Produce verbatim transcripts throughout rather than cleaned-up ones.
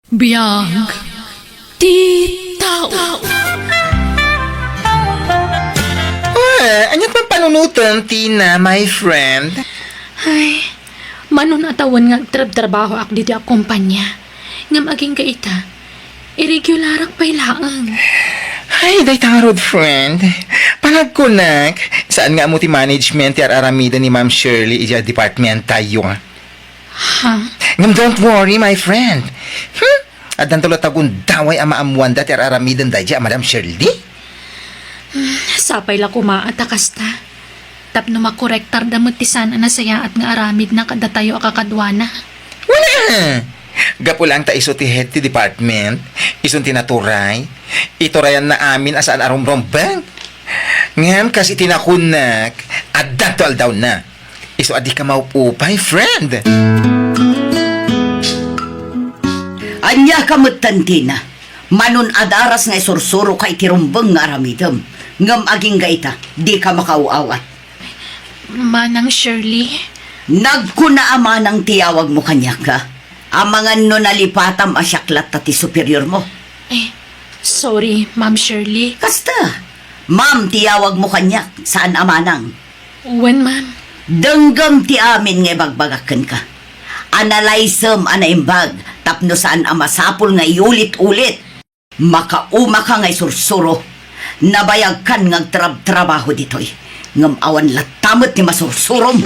Biag ti tao. Ah, aniat man panunotem, Tina, my friend? Ay, manun a tawen nga agtrabtrabahoak ditoy a kompania. Ngem agingga ita, irregularak pay laeng. Ay, dayta ngarud, friend. Panagkunak, saan nga ammo ti management ti ar-aramiden ni Ma'am Shirley idiay department tayo? Ha? Ngem don't worry, my friend. Hmm? Addanto latta gundaway a maammoanda ti ar-aramidenda idiay a Madam Shirley? Hmm, sapay la koma a ta kasta. Tapno makorektarda met ti saan a nasayaat nga aramidna kadatayo a kakaduana. Wala! Gapu laeng ta isu ti head ti department, isun ti naturay, iturayanna amin a saan a rumrumbeng. Ngem kas iti nakunnak, addanto aldawna. Isu a dika maupupay, friend. Ania ka metten, Tina? Manun a daras nga isursuroka iti rumbeng nga aramidem, ngem agingga ita, dika makaaw-awat. Manang Shirley? Nagkuna a manang ti yawagmo kaniak, a? Amangan no nalipatam a siak latta ti superiormo. Eh, sorry, Ma'am Shirley. Kasta, ma'am ti yawagmo kaniak, saan a manang. Wen, ma'am. Denggem ti amin nga ibagbagak kenka. Analysem a naimbag tapno saan a masapul nga iulit-ulit. Makaumaka nga isursuro. Nabayagkan nga agtrabtrabaho ditoy. Ngem awan latta met ti masursurom.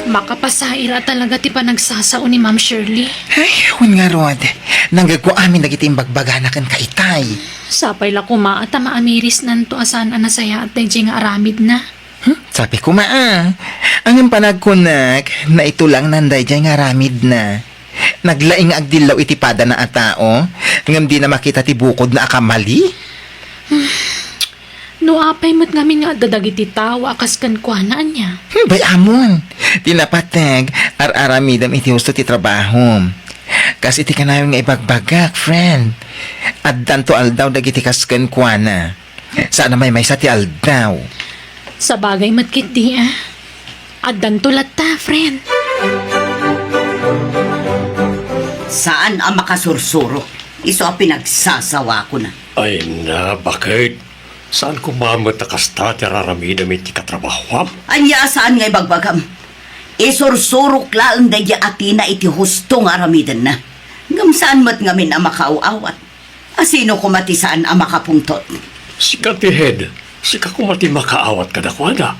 Makapasair a talaga ti panagsasao ni Ma'am Shirley. Ay, wen ngarud. Nanggegko amin dagiti imbagbagana kenka itay. Sapay la koma a ta maamirisnanto a saan a nasayaat daydiay nga aramidna. Hmm? Sapay koma a. Ngem panagkunak, naitulangnan daydiay nga aramidna. Naglaing nga agdillaw iti padana a tao, ngem dina makita ti bukodna a kamali? No apay met ngamin nga adda dagiti tao a kas kenkuana, ania? Hmm, bay-amon. Ti napateg, ar-aramidem iti husto ti trabahom. Kas iti kanayon nga ibagbagak, friend. Addanto aldaw dagiti kas kenkuana. Saan a maymaysa ti aldaw. Sabagay met ketdi, a. Addanto latta, friend. Saan a makasursuro. Isu a pinagsasawakona. Ay na, baket? Saan koma met a kasta ti ar-aramidem iti katrabahoam? Ania a saan nga ibagbagam? Isursurok laeng daydiay a Tina iti husto nga aramidenna. Ngem saan met ngamin a makaaw-awat. A sino koma ti saan a makapungtot? Sika ti head, sika koma ti makaawat kadakuada.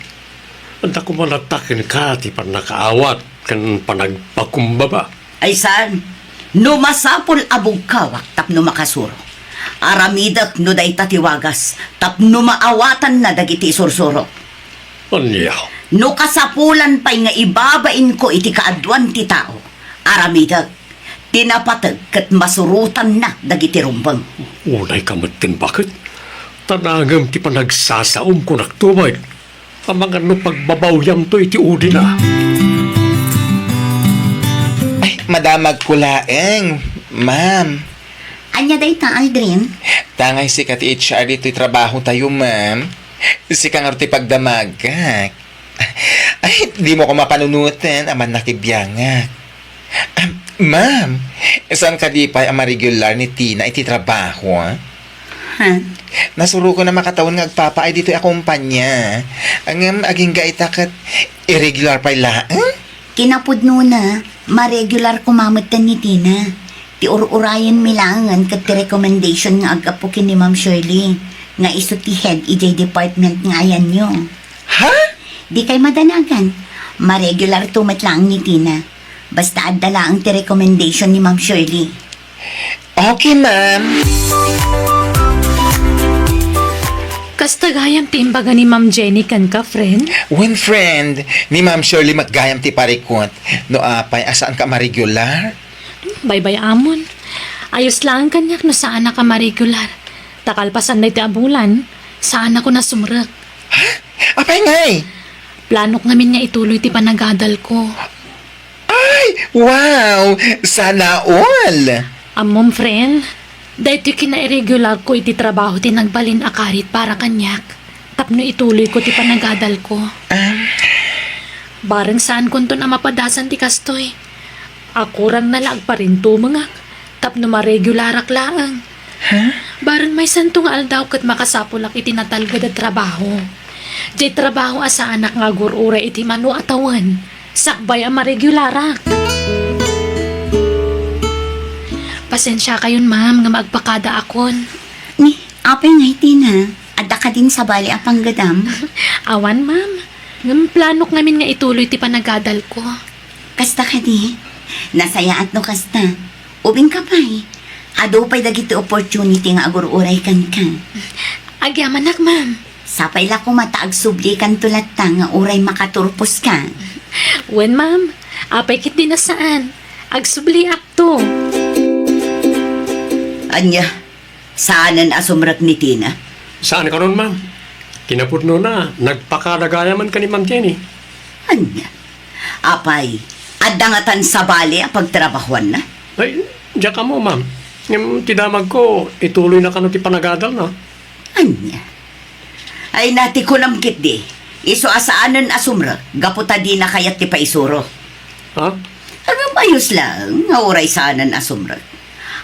Adda koma latta kenka ti pannakaawat ken panagpakumbaba. Ay saan, no masapul a bugkawak tapno makasuro, aramidek no dayta ti wagas tapno maawatanna dagiti isursurok. Ania? No kasapulan pay nga ibabainko iti kaaduan ti tao, aramidek. Ti napateg ket masurotanna dagiti rumbeng. Unay ka metten, baket? Ta nangem ti panagsasaom, kunakto met. Amangan no pagbabawyamto iti udina. Ay, madamagko laeng, ma'am. Ania dayta, Aldrin? Tangay sika ti H R ditoy trabaho tayo, ma'am. Sika ngarud ti pagdamagak. Ay, dimo ko mapanunoten, amannak ti biangak. Ah, ma'am, saan kadi pay a maregular ni Tina iti trabaho, a? Ha? Nasurokon a makatawen nga agpapaay ditoy a kompanya. Ngem agingga ita ket irregular pay laeng? Kinapudnona, maregular koma metten ni Tina. Ti ur-urayenmi laengen ket ti recommendation nga aggapu ken ni Ma'am Shirley, nga isu ti head idiay department nga ayanyo. Ha? Dikay madanagan. Maregularto met laeng ni Tina. Basta adda laeng ti recommendation ni Ma'am Shirley. Okay, ma'am. Kasta gayam ti imbaga ni Ma'am Jenny kenka, friend? Wen, friend, ni Ma'am Shirley met gayam ti parikut. No apay a saanka a maregular? Baybay-amon. Ayos laeng kaniak no saanak a maregular. Ta kalpasan daytoy a bulan, saanakon a sumrek. Ha? Apay ngay? Planok ngamin nga ituloy ti panagadalko. Ay, wow! Sana all! Ammom, friend, daytoy kinairregularko iti trabaho ti nagbalin a karit para kaniak tapno ituloyko ti panagadalko. Ah. Bareng saankonton a mapadasan ti kastoy. Akurangna la agparintumengak tapno maregularak laeng. Ha? Bareng maysanto nga aldaw ket makasapulak iti natalged a trabaho. Diay trabaho a saanak nga agur-uray iti mano a tawen, sakbay a maregularak. Pasensiakayon, ma'am, nga agpakadaakon. Ni, apay nga iti na? Adda kadin sabali a panggedam? Awan, ma'am. Ngem planok ngamin nga ituloy ti panagadalko. Kasta kadi, nasayaat no kasta. Ubingka pay, adu pay dagiti opportunity nga agur-uray kenka. Agyamanak, ma'am. Sapay la koma ta agsublikanto latta nga uray makaturposka. Wen, ma'am. Apay ketdi a saan. Agsubliakto. Ania, saanen a sumrek ni Tina? Saan kanon, ma'am. Kinapudnona, nagpakada gayamen ken ni Ma'am Jenny. Ania? Apay, adda ngatan sabali a pagtrabahuanna? Ay, diak ammo, ma'am. Ngem ti damagko, ituloyna kano ti panagadalna. Ania? Ay, na ti kunam ketdi, isu a saanen a sumrek gapu ta dina kayat ti paisuro. Ha? Ngem ayos laeng nga uray saanen a sumrek.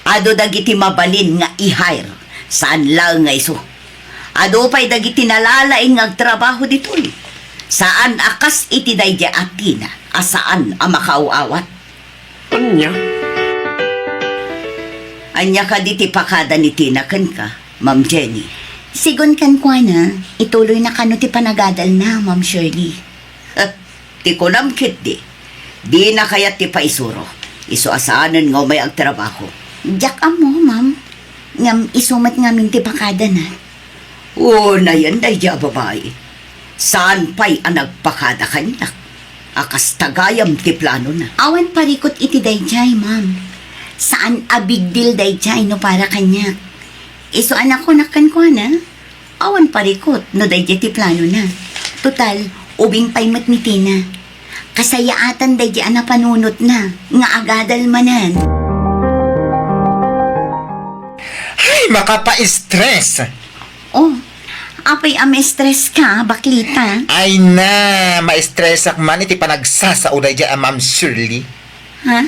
Adu dagiti mabalin nga i-hire, saan laeng nga isu. Adu pay dagiti nalalaing nga agtrabaho ditoy. Saan a kas iti daydiay a Tina a saan a makaaw-awat. Ania? Ania kadi ti pakada ni Tina kenka, Ma'am Jenny? Sigun kenkuana, ituloyna kano ti panagadalna, Ma'am Shirley. Ti kunam ketdi, dina kayat ti paisuro. Isu a saanen nga umay agtrabaho. Diak ammo, ma'am. Ngem isu met ngamin ti pakadana. Unayen daydiay a babai. Saan pay a nagpakada kaniak a kasta gayam ti planona. Awan parikut iti daydiay, ma'am. Saan a big deal daydiay no para kaniak. Isu a nakunak kenkuana, awan parikut no daydiay ti planona. Total, ubing pay met ni Tina. Kasayaatan daydiay a napanunotna nga agadal manen. Ay, makapa-stress! Oh, apay a ma-stress ka, baklita? Ay na, ma-stressak man iti panagsasao daydiay a Ma'am Shirley. Ha?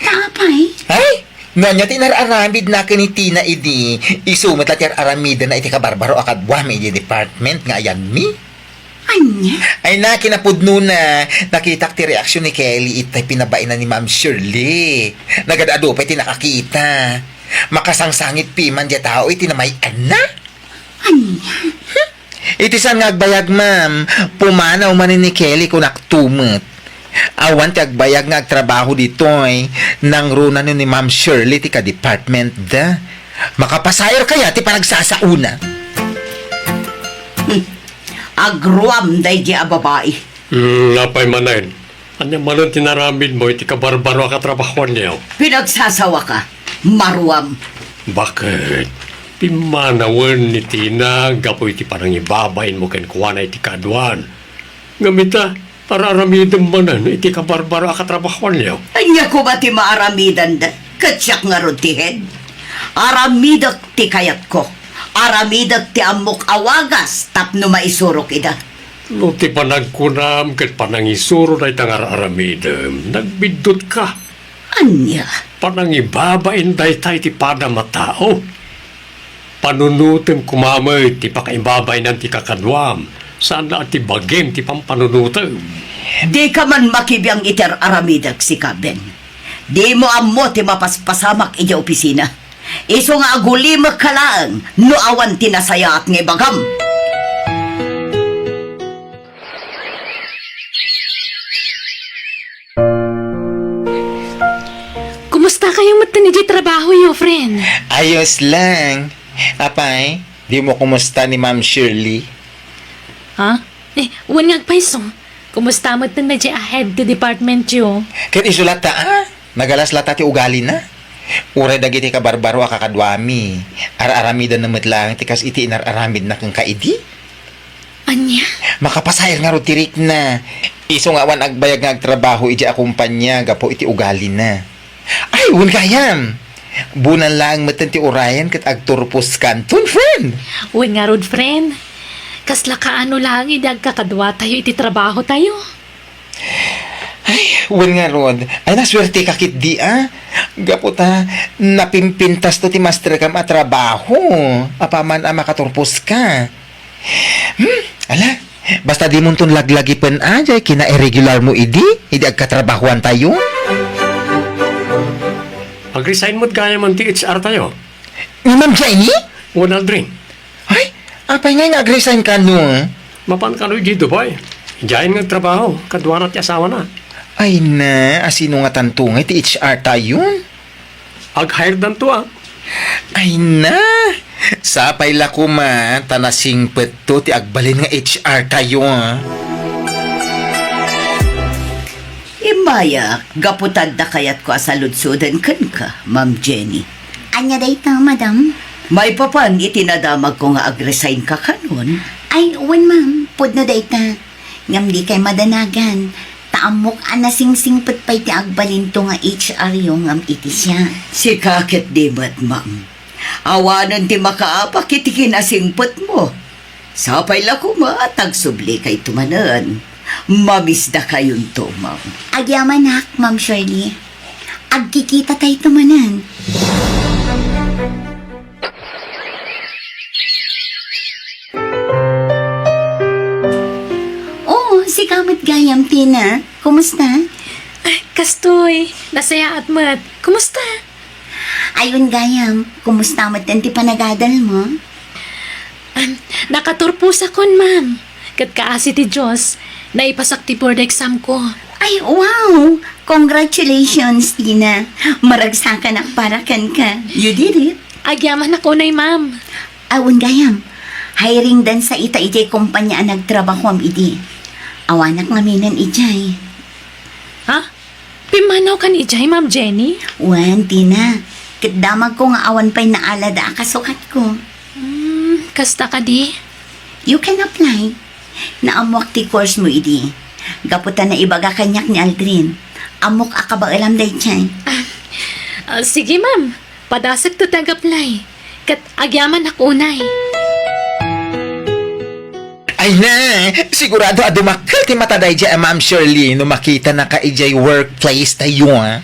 Ta apay? Ay, no ania ti inar-aramidna ken ni Tina idi, isu met la ti ar-aramidenna iti kabarbaro a kaduami iti department nga ayanmi. Ania? Ay na, kinapudnona, nakitak ti reaksion ni Kelly itay pinabaina ni Ma'am Shirley. Nagad-adu pay ti nakakita. Makasangsangit piman diay tao iti namay-anna. Ania? Iti saan nga agbayag, ma'am, pumanaw manen ni Kelly kunakto met. Awan ti agbayag nga agtrabaho ditoy, nangruna ni Ma'am Shirley ti kadepartmentda. Makapasair kaya ti panagsasaona? Hmm. Agruam daydiay a babai. Hmm, apay manen? Ania manen ti inaramidmo iti kabarbaro a katrabahuanyo? Pinagsasawaka, maruam. Baket? Pimmanawen ni Tina gapu iti panangibabainmo kenkuana iti kaaduan. Ngem ita, ar-aramidem manen iti kabarbaro a katrabahuanyo. Ania koma ti maaramidenda? Ket siak ngarud ti head? Aramidek ti kayatko. Aramidek ti ammok a wagas tapno maisurok ida. No ti panagkunam ket panangisuro dayta nga ar-aramidem, nagbiddutka. Ania? Panangibabain dayta iti padam a tao. Panunotem koma met ti pakaibabainan ti kakaduam, saan la a ti bagim ti pampanunotem. Dika man makibiang iti ar-aramidek, sika, Ben. Dimo ammo ti mapaspasamak idiay opisina. Isu nga agulimekka laeng no awan ti nasayaat nga ibagam. Kumusta kayo met idiay trabahoyo, friend? Ayos lang. Apay, dimo kumusta ni Ma'am Shirley? Ha? Eh, wen nga agpayso. Kumusta met daydiay a head ti departmentyo? Ket isu latta, a? Nagalas latta ti ugalina. Uray dagiti kabarbaro a kakaduami, ar-aramidenna met laeng ti kas iti inar-aramidna kenka idi. Ania? Makapasair ngarud ti rikna. Isu nga awan agbayag nga agtrabaho idiay a kompania gapu iti ugalina. Ay, wen gayam! Bunan laeng metten ti urayen ket agturposkanton, friend! Wen ngarud, friend. Kasla kaano laeng idi agkakaduatayo iti trabahotayo? Ay, wen ngarud. Ay, nasuerteka ketdi, a. Gapu ta, napimpintasto ti masterkam a trabaho. Apaman a makaturposka. Hmm, ala, basta dimonton laglagipen a, jay kinairregularmo idi, idi agkatrabahoantayo. Ag-resign met gayam ti H R tayo. Ni Ma'am Jenny? Wen, Aldrin. Ay, apay ngay nga ag-resign kano? Mapan kano idiay Dubai. Diayen nga agtrabaho, kaduana ti asawana. Ay na, a sino ngatanto ngay ti H R tayon? Ag-hire danto, a. Ay na, sapay la koma ta nasingpetto ti agbalin nga H R tayo, a. Immayak, gapu ta adda kayatko a saludsoden kenka, Ma'am Jenny. Ania dayta, madam? Maipapan iti nadamagko nga ag-resign ka kanon? Ay, wen, ma'am. Pudno dayta. Ngem dikay madanagan. Ta ammok a nasingsingpet pay ti agbalinto nga H R yo ngem iti siak. Sika ketdi met, ma'am. Awanen ti makaapak iti kinasingpetmo. Sapay la koma ta agsublikayto manen. Mamisdakayonto, ma'am. Agyamanak, Ma'am Shirley. Agkikitatayto manen. Oo, sika met gayam, Tina. Kumusta? Ah, kastoy, nasayaat met. Kumusta? Ay, wen gayam, kumusta met ti panagadalmo? Am, nakaturposakon, ma'am. Ket kaasi ti Dios, naipasak ti board exam ko. Ay, wow! Congratulations, Tina. Maragsakanak para kenka. You did it. Agyamanak unay, ma'am. Awan gayam. Hiring dansa ita idiay kompanya a nagtrabahoam idi. Awanak ngaminen idiay. Ha? Pimmanaw kan idiay, Ma'am Jenny? Wen, Tina. Ket damagko nga awan pay naalada a kasukatko. Hmm, kasta kadi? You can apply. Naammoak ti course mo idi. Gapu ta naibaga kaniak ni Aldrin. Ammok a kabaelam daydiay. Ah, ah, sige, ma'am. Padasekto ti ag-apply. Ket agyamanak unay. Ay na, sigurado a dumakkel ti mata daydiay a Ma'am Shirley no makitanaka idiay workplace tayo, a.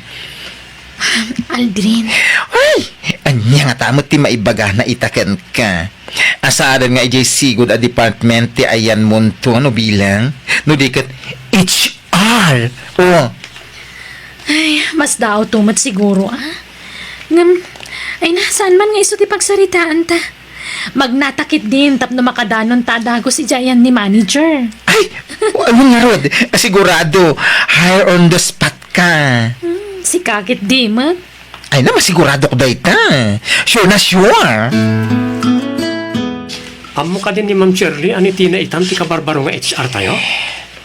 Aldrin. Ay, ania ngata met ti maibagana ita kenka? Saanen nga idiay sigud a department ti ayanmonto no bilang, no di ket H R. Oh. Ay, masdaawto met siguro, a. Ngem, ay na, saan man nga isu ti pagsaritaanta? Magnata ketdin tapno makadanonta a dagus idiay ayan ni manager. Ay, wen ngarud, sigurado, hire on the spot ka. Hmm, sika ketdi met. Ay na, masiguradok dayta. Sure na sure. Ammo kadi ni Ma'am Shirley a ni Tina itan ti kabarbaro nga H R tayo?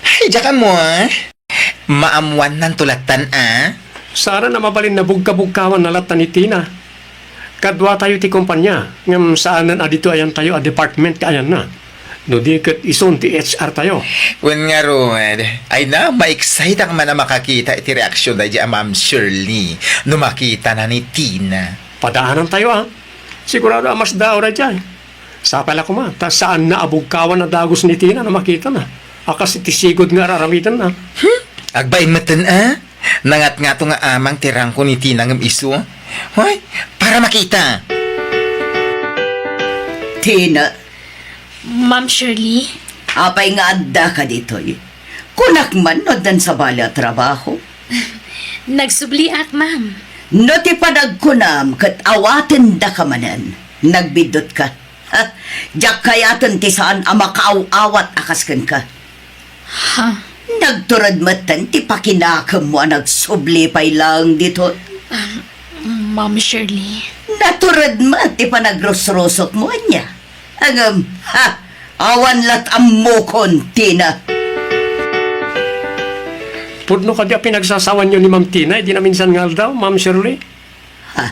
Ay, diak ammo, a. Maammuannanto lattan, a. Saan a mabalin nabugkabugkawanna lattan ni Tina. Kaduatayo ti kompanya, ngem saanen a ditoy ayantayo a department ti ayanna. No di ket isun ti H R tayo. Wen ngarud, ay na, ma-excite-ak man a makakita iti reaksion daydiay a Ma'am Shirley no makitana ni Tina. Padaanantayo, a. Sigurado a masdaaw daydiay. Sapay la koma, ta saanna a bugkawan a dagus ni Tina no makitana a kas iti sigud nga ar-aramidenna. Hmm? Agbain metten, a? Nangatngato nga amang ti rangko ni Tina ngem isu. Hoy, para makita. Tina. Ma'am Shirley? Apay nga addaka ditoy? Kunak man no addan sabali a trabaho. Nagsubliak, ma'am. No ti panagkunam ket awatendaka manen, nagbiddutka. Ha? Diak kayaten ti saan a makaaw-awat a kas kenka. Ha? Nagtured metten ti pakinakemmo a nagsubli pay laeng ditoy. Ah, Ma'am Shirley. Natured met ti panagrusrusokmo, ania? Ngem, ha, awan lat' ammokon, Tina. Pudno kadi a pinagsasawanyo ni Ma'am Tina idi naminsan nga aldaw, Ma'am Shirley? Ha?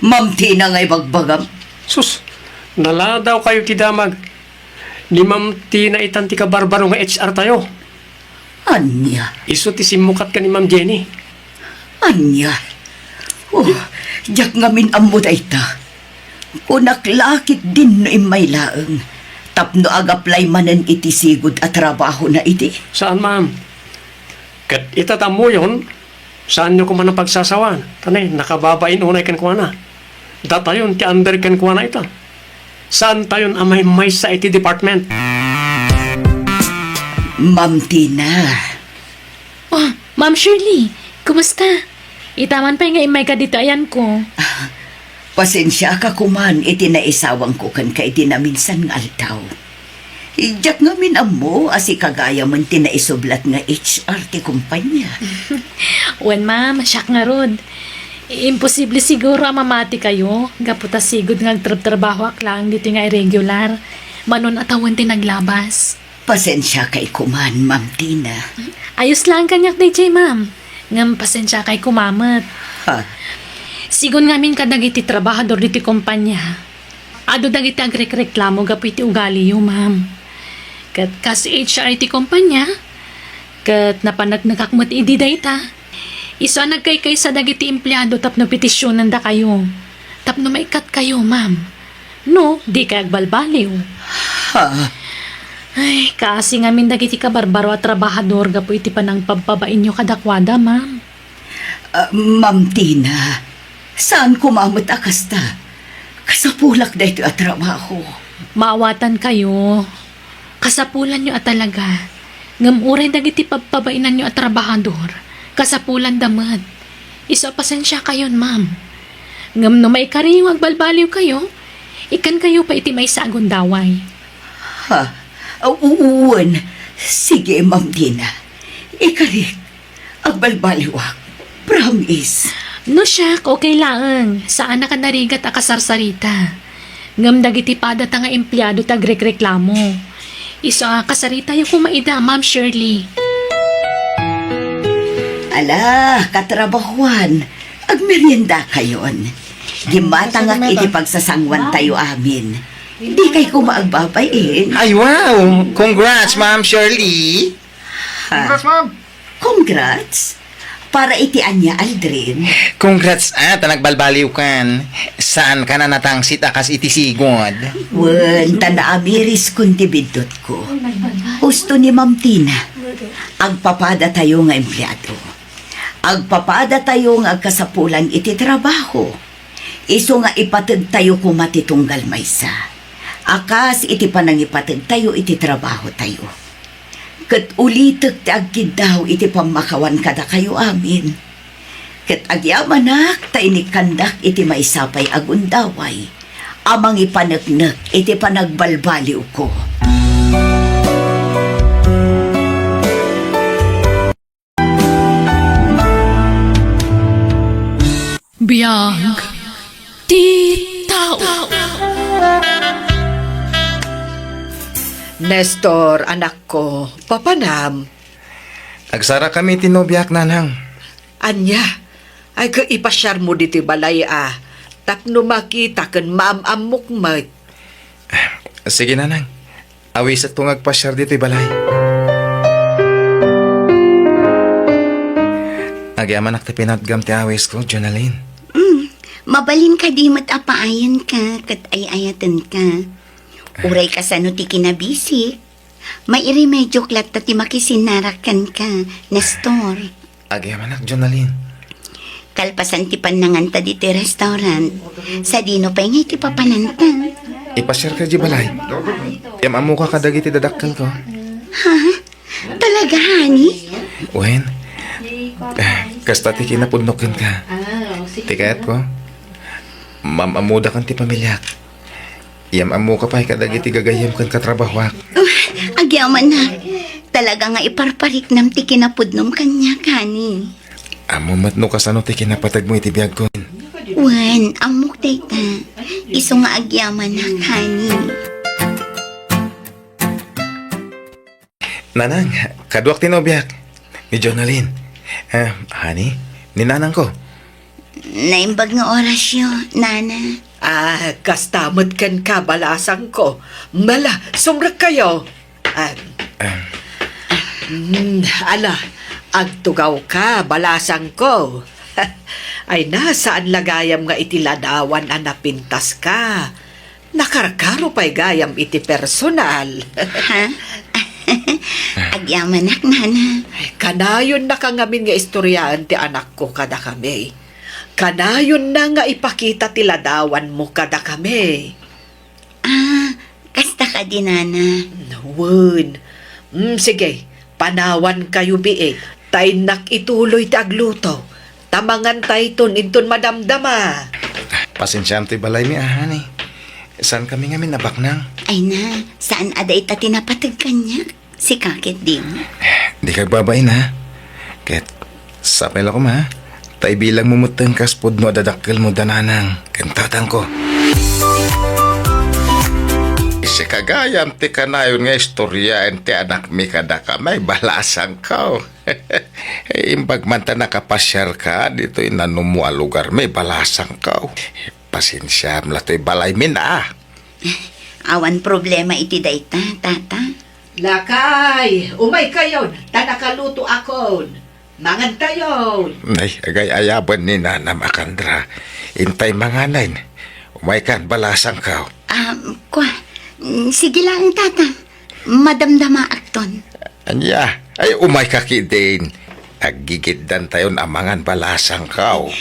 Ma'am Tina nga ibagbagam? Sus, naladawkayo ti damag. Ni Ma'am Tina itan ti kabarbaro nga H R tayo. Ania? Isu ti simmukat ken ni Ma'am Jenny. Ania? Oh, diak ngamin ammo dayta. Kunak la ketdin no immay laeng tapno ag-apply manen iti sigud a trabahona idi. Saan, ma'am? Ket ita ta ammoyon, saanyo koma a pagsasawan. Ta ne, nakababain unay kenkuana. Datayon ti under kenkuana ita. Saantayon a maymaysa iti department. Ma'am Tina. Oh, Ma'am Shirley, kumusta? Ita man pay nga immayka ditoy ayanko. Ah, pasensiaka koman iti naisawangko kenka iti naminsan nga aldaw. Diak ngamin ammo a sika gayamen ti naisublat nga H R ti kumpanya. Wen, ma'am, siak ngarud. Imposible siguro a mamatikayo, gapu ta sigud nga agtrabtrabahoak laeng ditoy nga irregular. Mano a tawen ti naglabas. Pasensiakay koman, Ma'am Tina. Ayos laeng kaniak daydiay, ma'am. Ngem pasensiakay koma met. Ha? Sigun ngamin kadagiti trabahador ditoy kumpanya, adu dagiti agrekreklamo gapu iti ugaliyo, ma'am. Ket kas H R iti kumpanya, ket napaneknekak met idi dayta, isu a nagkaykaysa dagiti empleado tapno petisionendakayo, tapno maikkatkayo, ma'am. No, dikay agbalbaliw. Ha? Ay, kaasi ngamin dagiti kabarbaro a trabahador gapu iti panangpabpabainyo kadakuada, ma'am. Ah, Ma'am Tina, saan koma met a kasta. Kasapulak daytoy a trabaho. Maawatankayo. Kasapulanyo a talaga. Ngem uray dagiti pabpabainanyo a trabahador, kasapulanda met. Isu a pasensiakayon, ma'am. Ngem no maikariyo nga agbalbaliwkayo, ikkankayo pay iti maysa a gundaway. Ha? U-, wen. Sige, Ma'am Tina. Ikarik. Agbalbaliwak. Promise. No siak, okay laeng. Saanak a narigat a kasarsarita. Ngem dagiti padata nga empleado ti agrekreklamo. Isu a kasaritayo koma ida, Ma'am Shirley. Ala, katrabahuan, agmeriendakayon. Gimmatangak iti pagsasanguantayo amin. Dikay koma agbabain. Ay, wow! Congrats, Ma'am Shirley! Ha? Congrats, ma'am! Congrats! Para iti ania, Aldrin? Congrats, ah, ta nagbalbaliwkan. Saankan a natangsit a kas iti sigud. Wen, ta naamiriskon ti biddutko. Husto ni Ma'am Tina. Agpapadatayo nga empleado. Agpapadatayo nga agkasapulan iti trabaho. Isu nga ipategtayo koma ti tunggal maysa. A kas iti panangipategtayo iti trabahotayo. Ket ulitek ti agkiddaw iti pammakawan kadakayo amin. Ket agyamanak ta inikkandak iti maysa pay a gundaway a mangipaneknek iti panagbalbaliwko. Biag ti tao. Nestor, anakko, papanam? Agsarakami ti nobiak, nanang. Ania? Ay, ket ipasiarmo ditoy balay a, tapno makita ken maam-ammok met. Sige, nanang. Awisetko nga agpasiar ditoy balay. Agyamanak ti pinatgam ti awisko, Jonalyn. Mm, mabalin kadi met a paayanka ket ay-ayatenka. Uray kasano ti kinabisik, mairemediok latta ti makisinnarak kenka, Nestor. Agyamanak, Jonalyn. Kalpasan ti pannanganta ditoy restaurant, sadino pay nga iti papananta? Ipasiarka idiay balay. Am-ammoka kadagiti dadakkelko. Ha? Talaga, honey? Wen, eh, kasta ti kinapudnok kenka. Ti kayatko, maam-ammoda ken ti pamiliak. Yam-ammoka pay kadagiti gagayyem ken katrabahoak. Oh, agyamanak. Talaga nga iparpariknam ti kinapudnom kaniak, honey. Ammom met no kasano ti kinapategmo iti biagko. Wen, ammok dayta. Isu nga agyamanak, honey. Nanang, kaduak ti nobiak, ni Jonalyn. Ah, honey, ni nanangko. Naimbag nga orasyo, nana. Ah, kasta met kenka, balasangko. Mala, sumrekkayo. Ah, Ah. mm, ala, agtugawka, balasangko. Ay na, saan la gayam nga iti ladawan a napintaska. Nakarkaro pay gayam iti personal. Ha? Agyamanak, nana. Ay, kanayonnaka ngamin nga istoryaen ti anakko kadakami. Kanayonna nga ipakita ti ladawanmo kadakami. Ah, kasta kadi, nana? Wen. Mm, sige, panawankayo biit. Ta innak ituloy ti agluto. Ta mangantayton inton madamdama. Pasensiam ti balaymi, a, honey. Saankami ngamin a baknang. Ay na, saan a dayta ti napateg kaniak? Sika ket dimo? Dika agbabain, ha? Ket sapay la koma, ha? Ta ibilangmo metten kas pudno a dadakkelmo da nanang ken tatangko. Sika gayam ti kanayon nga istoryaen ti anakmi kadakami, balasangko. Imbag man ta nakapasiarka ditoy nanumo a lugarmi, balasangko. Pasensiam la toy balaymi, a. Awan problema iti dayta, tata. Lakay, umaykayon, ta nakalutoakon. Mangantayon. Ay, agay-ayaben ni nanam a Candra. Intay manganen. Umaykan, balasangko. Ah, kua, mm, sige laeng, tata. Madamdamaakton. Ania? Ay, umayka ketdin. Aggigiddantayon a mangan, balasangko.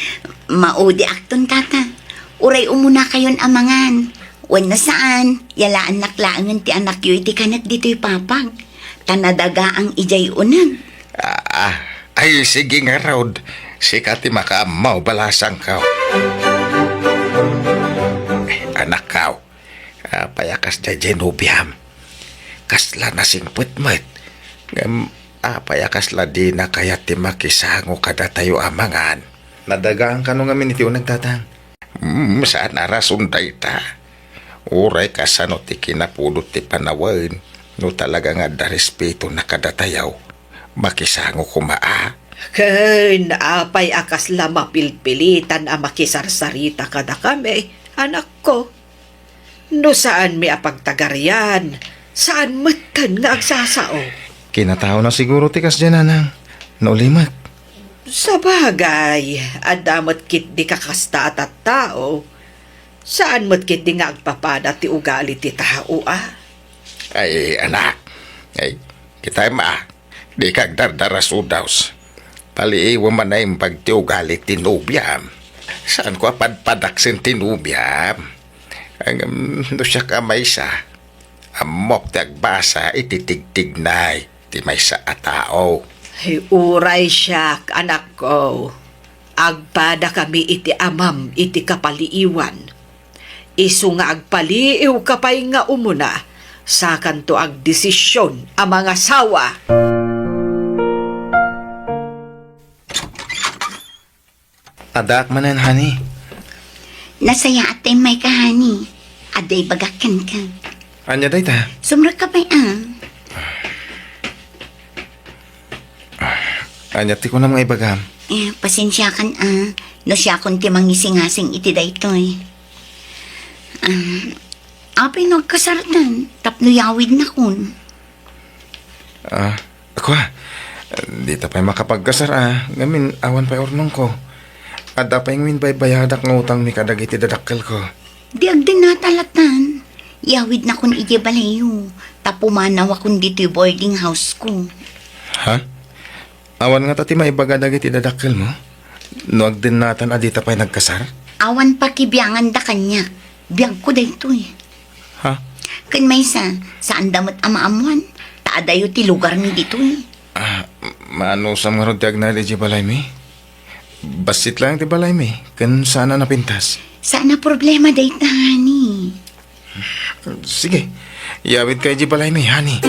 Maudiakton, tata. Uray umunakayon a mangan. Wenno saan, yalaannak laengen ti anakyo iti kanek ditoy papag. Ta nadagaang idiay uneg. Ah, ay, sige ngarud. Sika ti makaammo, balasangko. Eh, anakko. Apay a kasdiay diay nobiam? Kasla nasingpet met. Ngem apay a kasla dina kayat ti makisango kadatayo a mangan? Nadagaan kano ngamin iti uneg, tatang? Mm, saan a rason dayta. Uray kasano ti kinapudot ti panawen, no talaga nga adda respetona kadatayo, makisango koma a. Ken apay a kasla mapilpilitan a makisarsarita kadakami, anakko? No saanmi a pagtagarian, saan metten nga agsasao. Kinataona siguro ti kasdiay, nanang, no ulimek. Sabagay, adda met ketdi kakasta a tattao. Saan met ketdi nga agpapada ti ugali ti tao, a? Ay, anak. Ay, kitam, a. Dika agdardarasudaw. Paliiwem a naimbag ti ugali ti nobiam. Saanko a padpadaksen ti nobiam. Ngem no siak a maysa, ammok ti agbasa iti tigtignay ti maysa a tao. Ay, uray siak, anakko, agpadakami iti amam iti kapaliiwan. Isu nga agpaliiwka pay nga umuna, sakanto agdesision a mangasawa. Addaak manen, honey. Nasayaat ta immayka, honey. Adda ibagak kenka. Ania dayta? Sumrekka pay, a. Ania ti kunam nga ibagam? Eh, pasensiakan, a. No siakon ti mangisingasing iti daytoy. Ah, apay no agkasartan tapno yawidnakon? Ah, kua, dita pay makapagkasar, a, ngamin awan pay urnongko. Adda pay ngamin baybayadak nga utangmi kadagiti dadakkelko. Di agdennata latan. Yawidnakon idiay balayyo, ta pumanawakon ditoy boarding house ko. Ha? Awan ngata ti maibaga dagiti dadakkelmo? No agdennatan a dita pay nagkasar? Awan pakibianganda kaniak. Biagko daytoy. Ha? Ken maysa, saanda met a maammoan, ta adayo ti lugarmi ditoy. Ah, maanusam ngarud ti agnaed idiay balaymi? Bassit laeng ti balaymi, ken saan a napintas. Saan a problema dayta, honey. Sige, yawidka idiay balaymi, honey.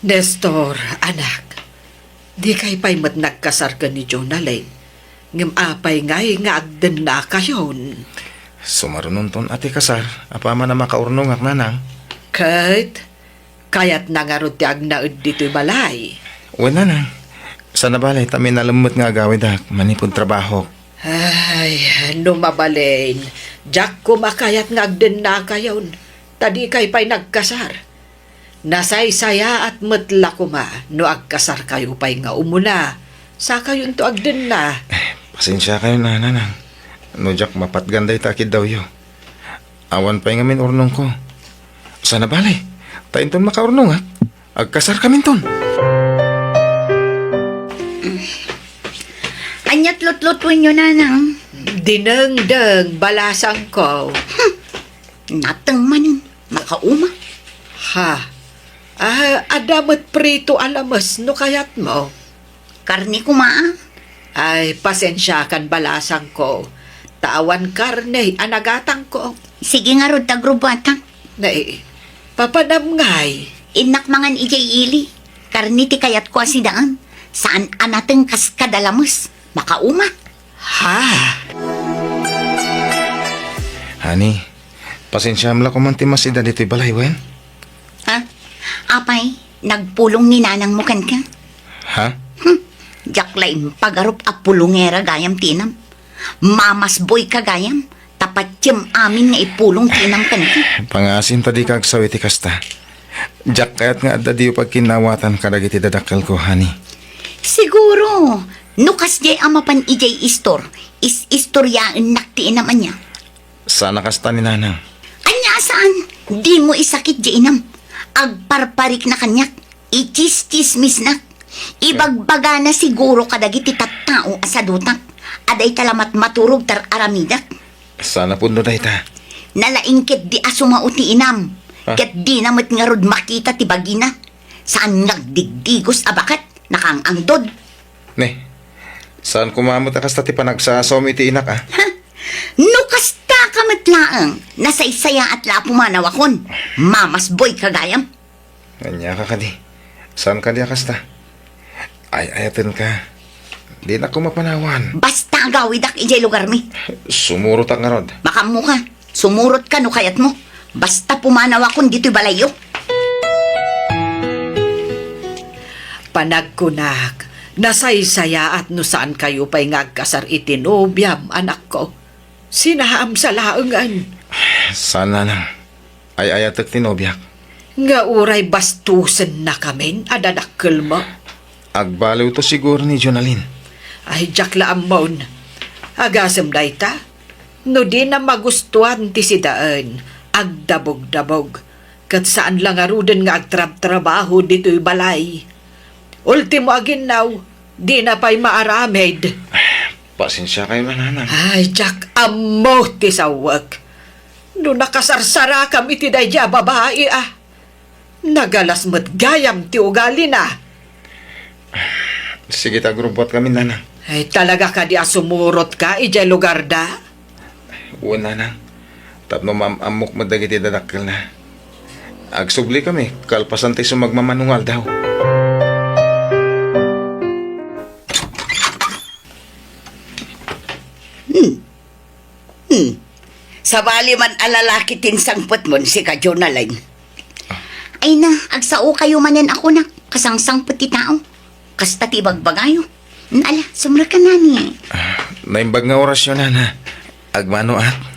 Nestor, anak, dikay pay met nagkasar ken ni Jonalyn, ngem apay ngay nga agdennakayon? Sumarunonton a ti kasar, apaman a makaurnongak, nanang. Ket, kayatna ngarud ti agnaed ditoy balay? Wen, nanang. Saan a bale, ta minalem met nga agawidak manipud trabahok. Ay, no mabalin, diak koma kayat nga agdennakayon, ta dikay pay nagkasar. Nasaysayaat met la koma no agkasarkayo pay nga umuna, sakayonto agdenna. Eh, pasensiakayon, nanang, no diak mapatgan dayta a kiddawyo. Awan pay ngamin urnongko. Saan a bale, Ta inton makaurnongak, agkasarkaminton. Ania't lutlutuenyo, nanang? Dinengdeng, balasangko. Hmm. Nateng manen, makauma. Ha? Ah, adda met prito a lames no kayatmo. Karne koma, a. Ay, pasensiakan, balasangko. Ta awan karne a nagatangko. Sige ngarud ta agrubuatak. Nay, papanam ngay? Innak mangan idiay ili. Karne ti kayatko a sidaen. Saan a nateng kas kada lames. Makauma. Ha? Honey, pasensiam la koman ti masida ditoy balay, wen? Ha? Apay, nagpulong ni nanangmo kenka? Ha? Hmm, diak la impagarup a pulongera gayam ti inam. Mamasboyka gayam, ta patiem amin nga ipulong ti inam kenka. Pangaasim ta dika agsaw iti kasta. Diak kayat nga adda diyo pagkinnawatan kadagiti dadakkelko, honey. Siguro, no kasdiay a mapan idiay istor, is-istoriaennak ti inam ania. Saan a kasta ni nanang. Ania a saan? Dimo isakit diay inam. Agparparikna kaniak. Ichischismisnak. Ibagbagana siguro kadagiti tattao a sadutak. A dayta la matmaturog ti ar-aramidak. Saan a pudno dayta. Nalaing ketdi a sumao ti inam. Ah. Ket dina met ngarud makita ti bagina. Saan nga agdigdigos a baket, nakaang-angdod. Ne, saan koma met a kasta ti panagsasawmi iti inak, a? Ha? No kasta ka met laeng, nasaysayaat la a pumanawakon. Mamasboyka gayam. Ania ka kadi? Saan kadi a kasta? Ay-ayatenka. Dinak koma panawan. Basta agawidak idiay lugarmi. Sumurotak ngarud. Makaammoka. Sumurotka no kayatmo. Basta pumanawakon ditoy balayyo. Panagkunak, nasaysayaat no saankayo pay nga agkasar iti nobiam, anakko. Sinaamsa laengen. Saan, nanang. Ay-ayatek ti nobiak. Nga uray bastosennakamin a dadakkelmo. Agbaliwto siguro ni Jonalyn. Ay, diak la ammon. Agasem dayta? No dina magustuan ti sidaen, agdabogdabog. Ket saan la ngaruden nga agtrabtrabaho ditoy balay. Ultimo a ginnaw, dina pay maaramid. Pasensiakayo, nanang. Ay, diak ammo ti sawek. No nakasarsarakam iti daydiay a babai, a. Nagalas met gayam ti ugalina. Sige ta, agrubuatkami, nanang. Ay, talaga kadi a sumurotka idiay lugarda? Wen, nanang. Tapno maam-ammok met dagiti dadakkelna. Agsublikami, kalpasan ti sumagmamano nga aldaw. Hmm. Hmm. Sabali man a lalaki ti insangpetmon, sika Jonalyn. Ay na, agsaokayo manen a kunak, kasangsangpet ti tao. Kasta ti ibagbagayo. Hmm, ala, sumrekka nani. Ah, naimbag nga orasyo, nana. Agmanoak.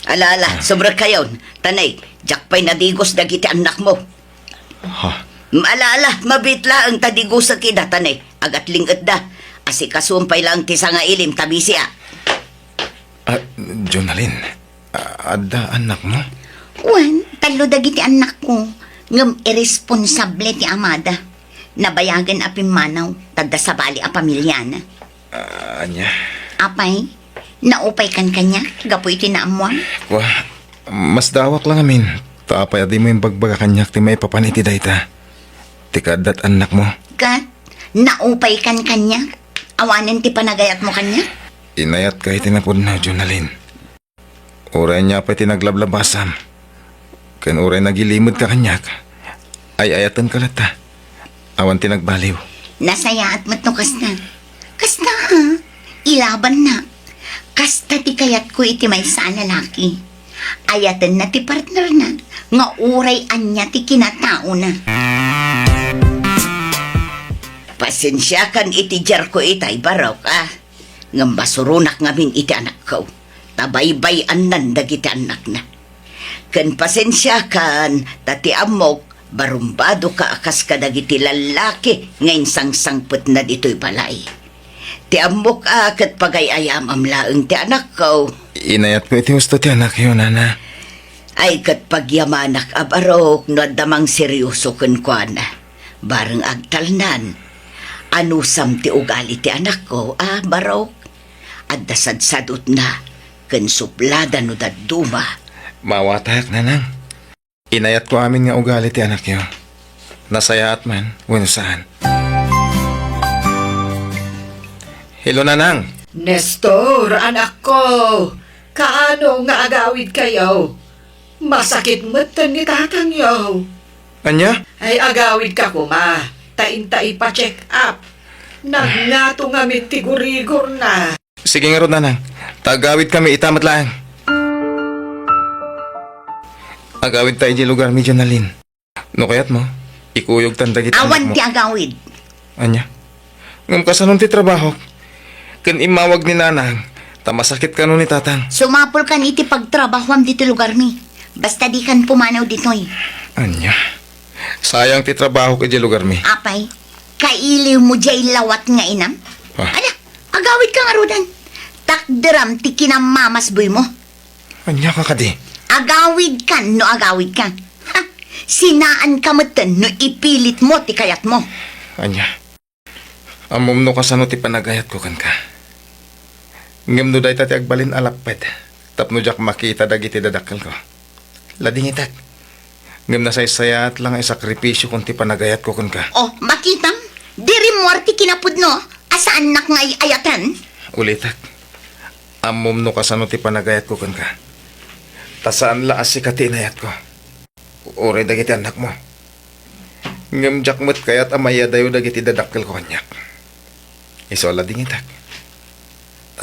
Ala, ala, sumrekkayon. Tanay, diak pay nadigos dagiti annakmo. Ha? Ala, ala, mabiit laeng ta digosek ida, tanay. Agatlingetda. Asikasuem pay laeng ti sangailim ta bisiak. Ah, Jonalyn, a-, adda annakmo? Wen, tallo dagiti annakko, ngem irresponsable ti amada. Nabayagen a pimmanaw, ta adda sabali a pamiliana. Ah, ania? Apay, naupaykan kaniak gapu iti naammuam? Kua, masdaawak la ngamin, ta apay a dimo imbagbaga kaniak ti maipapan iti dayta, ti kaaddat annakmo? Ket, naupaykan kaniak? Awanen ti panagayatmo kaniak? Inayatka iti napudno, Jonalyn. Uray ania pay ti naglablabasam, ken uray nagilimedka kaniak, ay-ayatenka latta. Awan ti nagbaliw. Nasayaat met no kasta. Kasta, a, ilabanna. Kasta ti kayatko iti maysa a lalaki. Ayatenna ti partnerna nga uray ania ti kinataona. Pasensiakan iti diarko itay, barok, a. Ngem masuronak ngamin iti anakko, ta baybay-annan dagiti annakna. Ken pasensiakan, ta ti ammok, barumbadoka a kas kadagiti lallaki nga insangsangpetna ditoy balay. Ti ammok a ket pagay-ayamam laeng ti anakko. Inayatko iti husto ti anakyo, nana. Ay ket pagyamanak a barok no adda mangseryoso kenkuana. Bareng agtalnan. Anusam ti ugali ti anakko a barok. Adda sadsadutna ken sublada no dadduma. Maawatak, nanang. Inayatko amin nga ugali ti anakyo. Nasayaat man wenno saan. Hello, nanang. Nestor, anakko. Kaano nga agawidkayo? Masakit metten ni tatangyo. Ania? Ay, agawidka koma. Ta inta ipa-check up. Nagngato ngamin ti gurigorna. Sige ngarud, nanang. Ta agawidkami ita met laeng. Agawidta idiay lugarmi, Jonalyn. No kayatmo, ikuyogtan dagiti anakmo. Awan ti agawid. Ania? Ngem kasanon ti trabahok? Ken immawag ni nanang, ta masakit kano ni tatang. Sumapulkan iti pagtrabahuam ditoy lugarmi. Basta dikan pumanaw ditoy. Ania? Sayang ti trabahok idiay lugarmi. Apay, kailiwmo diay lawat nga inam? Ah. Ala, agawidka ngaruden. Takderam ti kinamamasboymo. Ania ka kadi? Agawidkan no agawidka. Ha? Sinaanka metten no ipilitmo ti kayatmo. Ania? Ammom no kasano ti panagayatko kenka. Ngem no dayta ti agbalin a lapped tapno diak makita dagiti dadakkelko, ladingitek. Ngem nasaysayaat la nga isakripisiokon ti panagayatko kenka. Oh, makitam? Di rimmuar ti kinapudno a saannak nga ay-ayaten? Ulitek, ammom no kasano ti panagayatko kenka. Ta saan la a sika ti inayatko. Uray dagiti annakmo. Ngem diak met kayat a maiyadayo dagiti dadakkelko kaniak. Isu a ladingitek.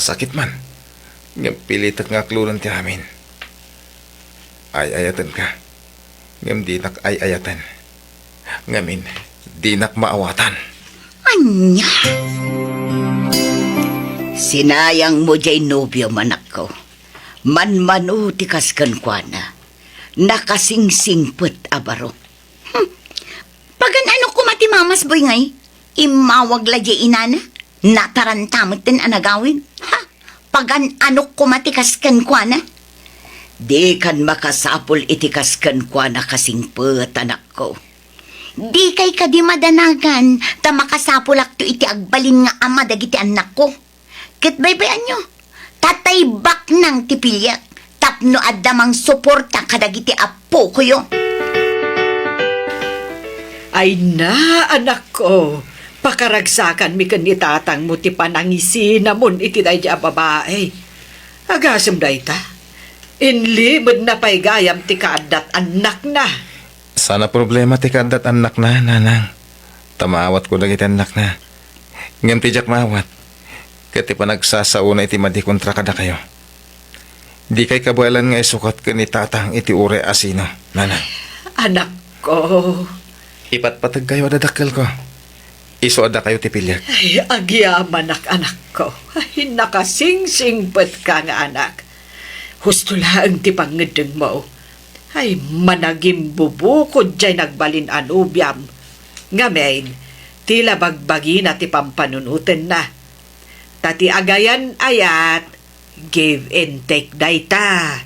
Sakit man. Ngem pilitek nga aklonen ti amin. Ay-ayatenka. Ngem dinak ay-ayaten. Ngamin, dinak maawatan. Ania? Sinayangmo diay nobiom, anakko. Manmano ti kas kenkuana. Nakasingsingpet a baro. Hmm. Pagan-anok koma ti mamasboy ngay? Immawag la diay inana. Nataranta metten a nagawid. Ha? Pagan-anok koma ti kas kenkuana. Dikan makasapul iti kas kenkuana, kasingpet, anakko. Dikay kadi madanagan ta makasapulakto iti agbalin nga ama dagiti annakko. Ket baybay-anyo, tatay baknang ti piliek tapno adda mangsuporta kadagiti appokoyo. Ay na, anakko, pakaragsakanmi ken ni tatangmo ti panangisinamon iti daydi a babae. Agasem dayta, inlimedna pay gayam ti kaaddat annakna. Saan a problema ti kaaddat annakna, nanang. Ta maawatko dagiti annakna. Ngem ti diak maawat, ket ti panagsasaona iti madi kontra kadakayo. Dikay kabaelan nga isukat ken ni tatang iti uray a sino, nanang. Anakko. Ipatpategkayo a dadakkelko. Isu a dakayo ti piliek. Ay, agyamanak, anakko. Ay, nakasingsingpetka nga anak. Husto laeng ti pangngeddengmo. Ay, managimbubukod diay nagbalin a nobiam. Ngamin, ti la bagbagina ti pampanunotenna. Ta ti agayan-ayat, give and take dayta.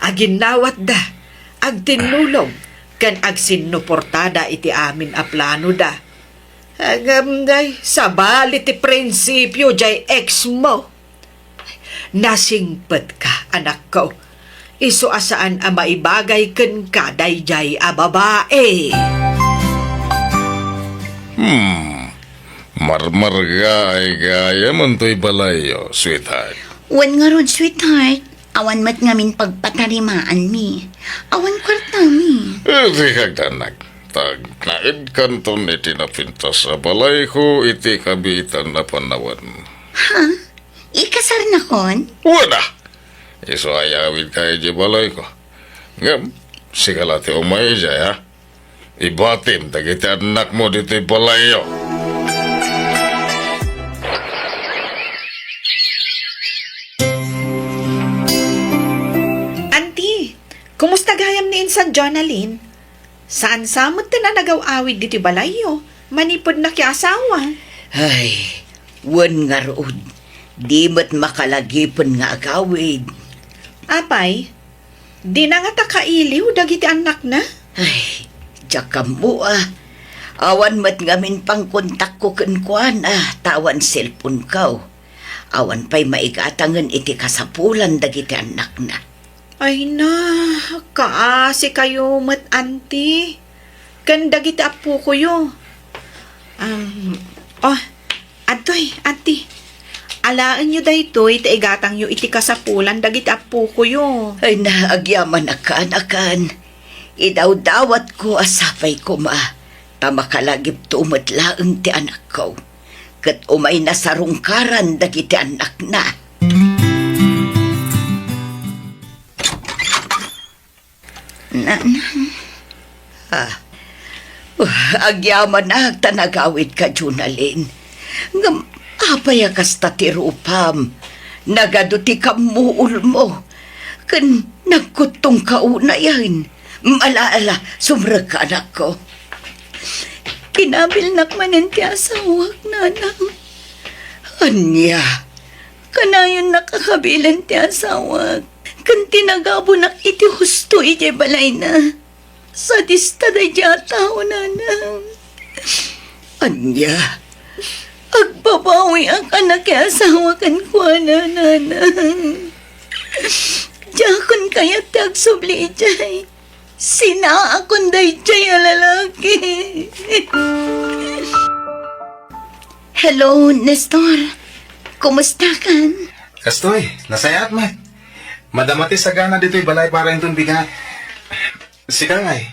Aginnawatda, agtinnulong, ken agsinnuportada iti amin a planoda. Ngem, ay, sabali ti prinsipio diay ex mo. Nasingpetka, anakko. Isu a saan a maibagay kenka daydiay a babae. Hmm. Marmargaay gayam toy balayyo, sweetheart. Wen ngarud, sweetheart. Awan met ngamin pagpatarimaanmi. Awan kuartami. Eh, di kagdanag. Tagnaedkanton iti napintas a balayko iti kabiitan a panawen. Ha? Ikasarnakon? Wen a! Isu a yawidka idiay balayko. Ngem, sika la ti umay idiay, ha? Ibatim dagiti annakmo ditoy balayyo. Anti, kumusta gayam ni insan Jonalyn? Saan sa metten a nagaw-awid ditoy balayyo manipud nakiasawa? Ay, wen ngarud, di met makalagipen nga agawid. Apay, Dina ngata kailiw dagiti annakna? Ay, diak ammo a. Awan met ngamin pangkontakko kenkuana ta awan cellphoneko. Awan pay maigatangen iti kasapulan dagiti annakna. Ay na, kaasikayo met, anti. Ken dagiti appokoyo. Um, oh, adtoy, anti. Alaenyo daytoy ta igatangyo iti kasapulan dagiti appokoyo. Ay na, agyamanak, kaanakan. Idawdawatko a sapay koma, ta makalagipto met laeng ti anakko. Ket umayna sarungkaran dagiti annakna. Nanang. Ah. Uh, agyamanak ta nagawidka, Junalin. Ngem apay a kasta ti rupam? Nagadu ti kammuolmo. Ken nagkuttongka unayen. Ala, ala, sumrekka, anakko. Kinabilnak manen ti asawak, nanang. Ania? Kanayon nakakabilen ti asawak, ken ti nagabunak iti husto idiay balayna. Sadista daydiay a tao, nanang. Ania? Agbabawiak a nakiasawa kenkuana, nanang. Diakon kayat ti agsubli idiay. Sinaakon daydiay a lalaki. Hello, Nestor. Kumusta kan? Kastoy, nasayaat met. Madama ti sagana ditoy balay para inton bigat. Sika ngay,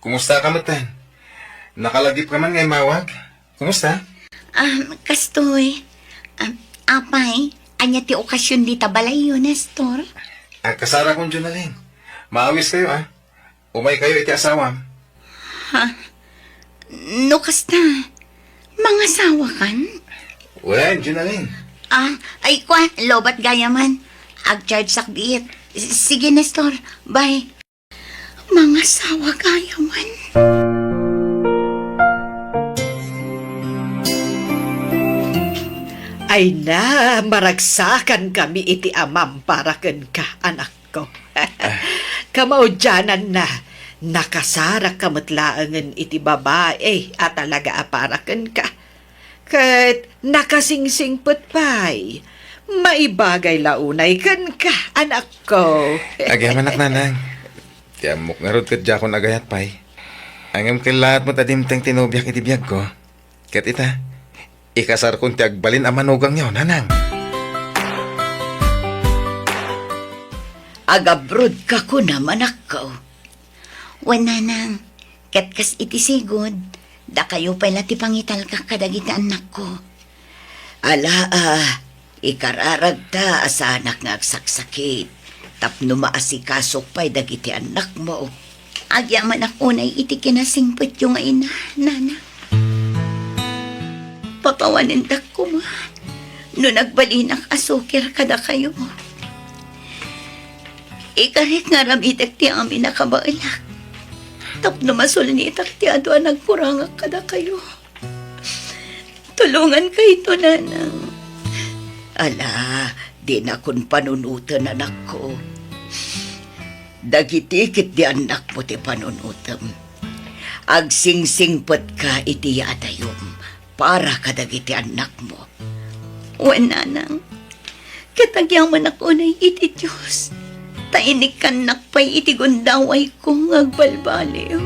kumusta ka metten? Nakalagip ka man nga immawag? Kumusta? Ah, kastoy. Ah, apay, ania ti okasion dita balayyo, Nestor? Agkasarakon, Junalin. Maawis kayo, ah. Umay kayo iti asawam. Ha? No kasta, mangasawa kan? Wen, Junalin. Ah, ay kwa, lobat gayam man. Agcharge sakbit. S-, sige, Nestor. Bye. Mangasawa gayam man. Ay na, maragsakan kami iti amam para kenka, anak ko. Kamaudiananna, nakasarakka met laengen iti babai a talaga a para kenka. Ket nakasingsingpet pay, maibagay la unay kenka, anakko. Agyamanak, nanang. Ti ammok ngarud ket diakon agayat pay. Ngem kellaat met a dimteng ti nobiak iti biagko. Ket ita, ikasarkon ti agbalin a manugangyo, nanang. Agabrodka kunam, anakko. Wen, nanang, ket kas iti sigud, dakayo pay la ti pangitalkak kadagiti annakko. Ala a, ikararagta a saanak nga agsaksakit tapno maasikasok pay dagiti annakmo. Agyamanak unay iti kinasingpetyo nga ina, nana. Papawanendak koma no nagbalinak a sukir kadakayo. Ikarik nga aramidek ti amin a kabaelak tapno masulnitak ti adu a nagkurangak kadakayo. Tulongankayto, nanang. Ala, dinakon panunoten, anakko. Dagiti ketdi annakmo ti panunotem. Agsingsingpetka iti yaadayom para kadagiti annakmo. Wen, nanang, ket agyamanak unay iti Dios, ta inikkannak pay iti gundawayko nga agbalbaliw.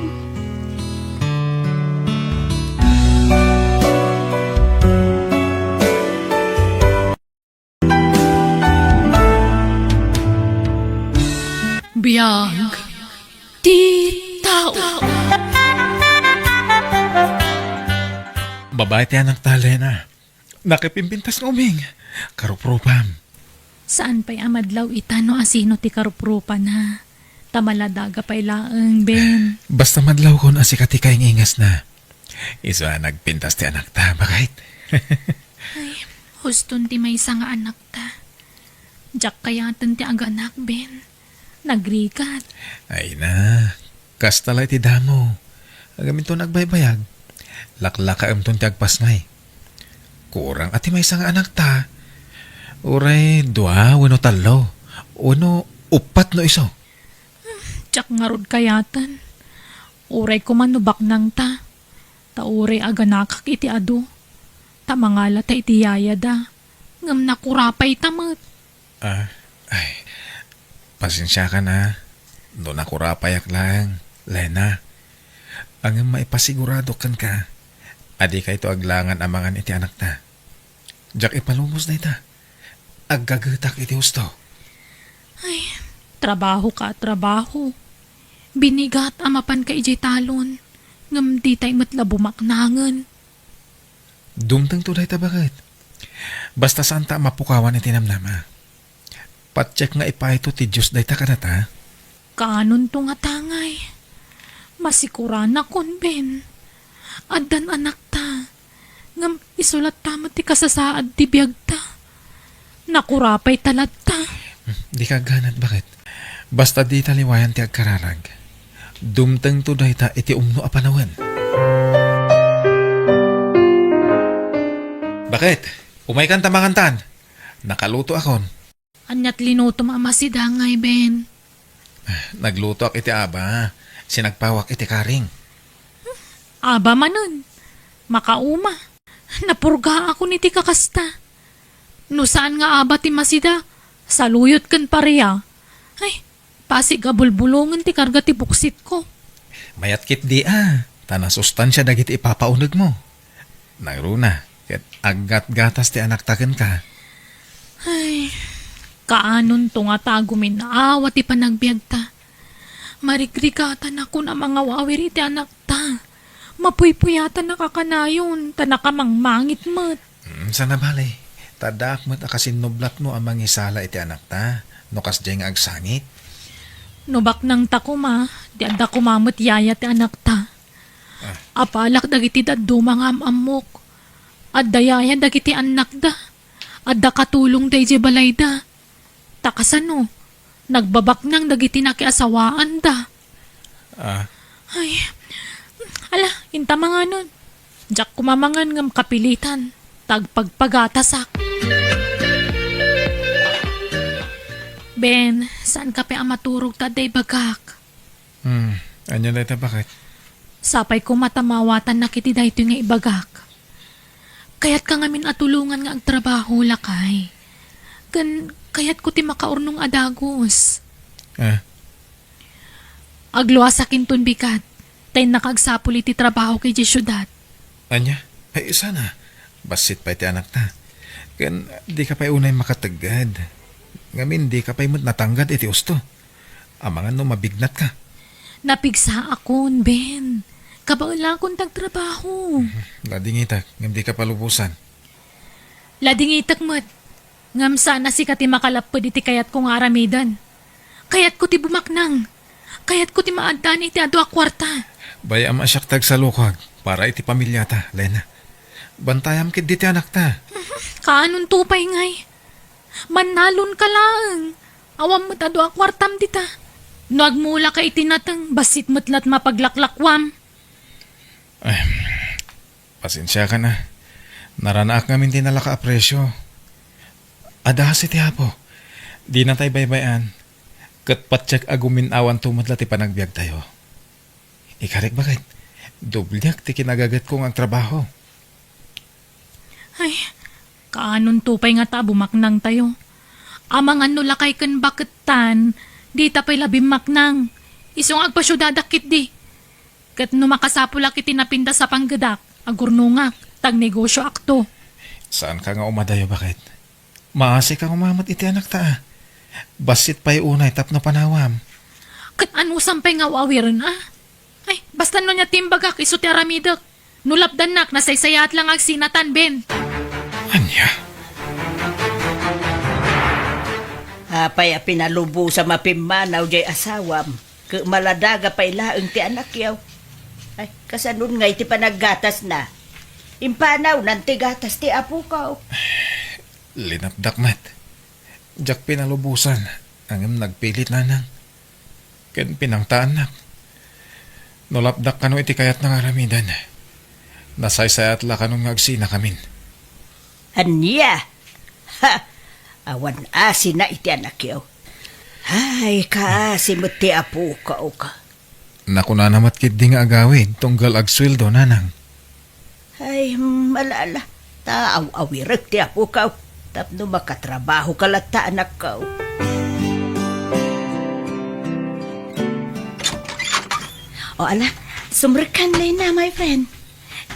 Biag ti tao. Babae ti anakta, Lena. Nakipimpintas nga uming. Karuprupam. Saan pay a madlaw ita no asino ti karuprupana. Ta maladaga pay laeng, Ben. Basta madlawkon a sika ti kaingingasna. Isu a nagpintas ti anakta, bakit? Ay, huston ti maysa nga anakta. Diak kayaten ti aganak, Ben. Nagrigat. Ay na, kasta la iti damo. Agaminton agbaybayag. Laklakaemton ti agpasngay. Kurang a ti maysa nga anakta. Uray dua wenno tallo. Wenno uppat no isu. Diak ngarud kayaten. Uray koma no baknangta, ta uray aganakak iti adu, ta mangalata iti yayada, ngem nakurapayta met. Ah, ay, pasensiakan a, no nakurapayak laeng, Lena. Ngem maipasigurado kenka a dikayto aglangan a mangan iti anakta. Diak ipalubos dayta. Aggagetak iti husto. Ay, trabaho ka, trabaho. Binigat a mapanka idiay talon, ngem ditay met la bumaknangen. Dumtengto dayta, baket. Basta saanta a mapukawan iti namnama. Patiek nga ipayto ti Dios dayta kadata. Kaanonto nga tangay. Masikuranakon, Ben. Addan anakta. Ngem isu latta met ti kasasaad ti biagta. Nakurapayta latta. Hmm, dika agganat, baket. Basta dita liwayan ti agkararag. Dumtengto dayta iti umno a panawen. Baket, umaykan ta mangantan. Nakalutoakon. Aniat linutom a masidangay, Ben? Naglutoak iti aba, sinagpawak iti karing. Aba manen, makauma. Napurgaakon iti kakasta. No saan nga aba ti masida, saluyot ken paria. Ay, pasig a bulbulongen ti karga ti buksitko. Mayat ketdi a, ta nasustansia dagiti ipapaunegmo. Nangruna, ket aggatgatas ti anakta kenka. Ay, kaanonto nga ta guminnawa ti panagbiagta. Marigrigatanakon a mangawawir iti anakta. Mapuypuyatannak a kanayon, ta nakamangmangit met. Mm, sana bale, ta addaak met a kasinnublatmo a mangisala iti anakta, no kasdiay nga agsangit. No baknangta koma, di adda koma met yaya ti anakta. Ah. Apalak dagiti dadduma nga am-ammok. Adda yaya dagiti annakda. Adda katulongda idiay balayda. Ta kasano, nagbabaknang dagiti nakiasawaanda. Ah. Ay, ala, inta manganon. Diak koma mangan ngem kapilitan. Ta agpagpagatasak. Ben, saanka pay a maturog ta adda ibagak? Hmm, ania dayta, baket? Sapay koma ta maawatannak iti daytoy nga ibagak. Kayatka ngamin a tulongan nga agtrabaho, lakay. Ken kayatko ti makaurnong a dagus. Ah. Agluasak inton bigat, ta innaka agsapul iti trabahok idiay siudad. Ania? Ay, sana. Bassit pay ti anakta. Ken dika pay unay makategged. Ngamin, dika pay met natanggad iti usto. Amangan no mabignatka. Napigsaakon, Ben. Kabaelakon ti agtrabaho. Mhm. Ladingitek, ngem dika palubosan. Ladingitek met. Ngem saan a sika ti makalapped iti kayatko nga aramiden. Kayatko ti bumaknang. Kayatko ti maaddaan iti adu a kuarta. Bay-am a siak ti agsalukag para iti pamiliata, Lena. Bantayam ketdi ti anakta. Mhm. Kaanonto pay ngay? Mannalonka laeng. Awan met adu a kuartam dita. No agmulaka iti nateng, bassit met la't mapaglaklakuam. Ay, pasensiakan a. Naranaak ngamin ti nalaka a presio. Adda kasi ti Apo. Dinatay baybay-an. Ket patiek a gumin-awanto met la ti panagbiagtayo. Ikarik, baket, dobliak ti kinagagetko nga agtrabaho. Ay, kaanonto pay ngata a bumaknangtayo? Amangan no lakay ken bakettan, dita pay la bimmaknang. Isu nga agpasiudadak ketdi. Ket no makasapulak iti napintas a panggedak, agurnongak, ta agnegosioakto. Saanka nga umadayo, baket? Maasika koma met iti anakta a. Bassit pay unay tapno panawam. Ket anusam pay nga aw-awiren a? Ay, basta no ania ti imbagak, isu ti aramidek. No lapdannak, nasaysayaat la nga agsinatan, Ben. Ania? Apay a pinalubosam a pimmanaw diay asawam? Ket maladaga pay laeng ti anakyo. Ay, kasanon ngay ti panaggatasna? Impanawnan ti gatas ti apok. Linapdak met. Diak pinalubosan, ngem nagpilit nanang. Ken pinangtaannak. No lapdak kano iti kayatna nga aramiden, nasaysayaat la kanon nga agsinakamin. Ania? Ha! Awan asina iti anakyo. Ay, kaasi met ti apoka, o ka. Nakunana met ketdi nga agawid tunggal agsueldo, nanang. Ay, hmm, ala, ala. Ta aw-awirek ti apoka, o. Tapno makatrabaho ka latta, anakko. O, ala, sumrekkan, Lena, my friend.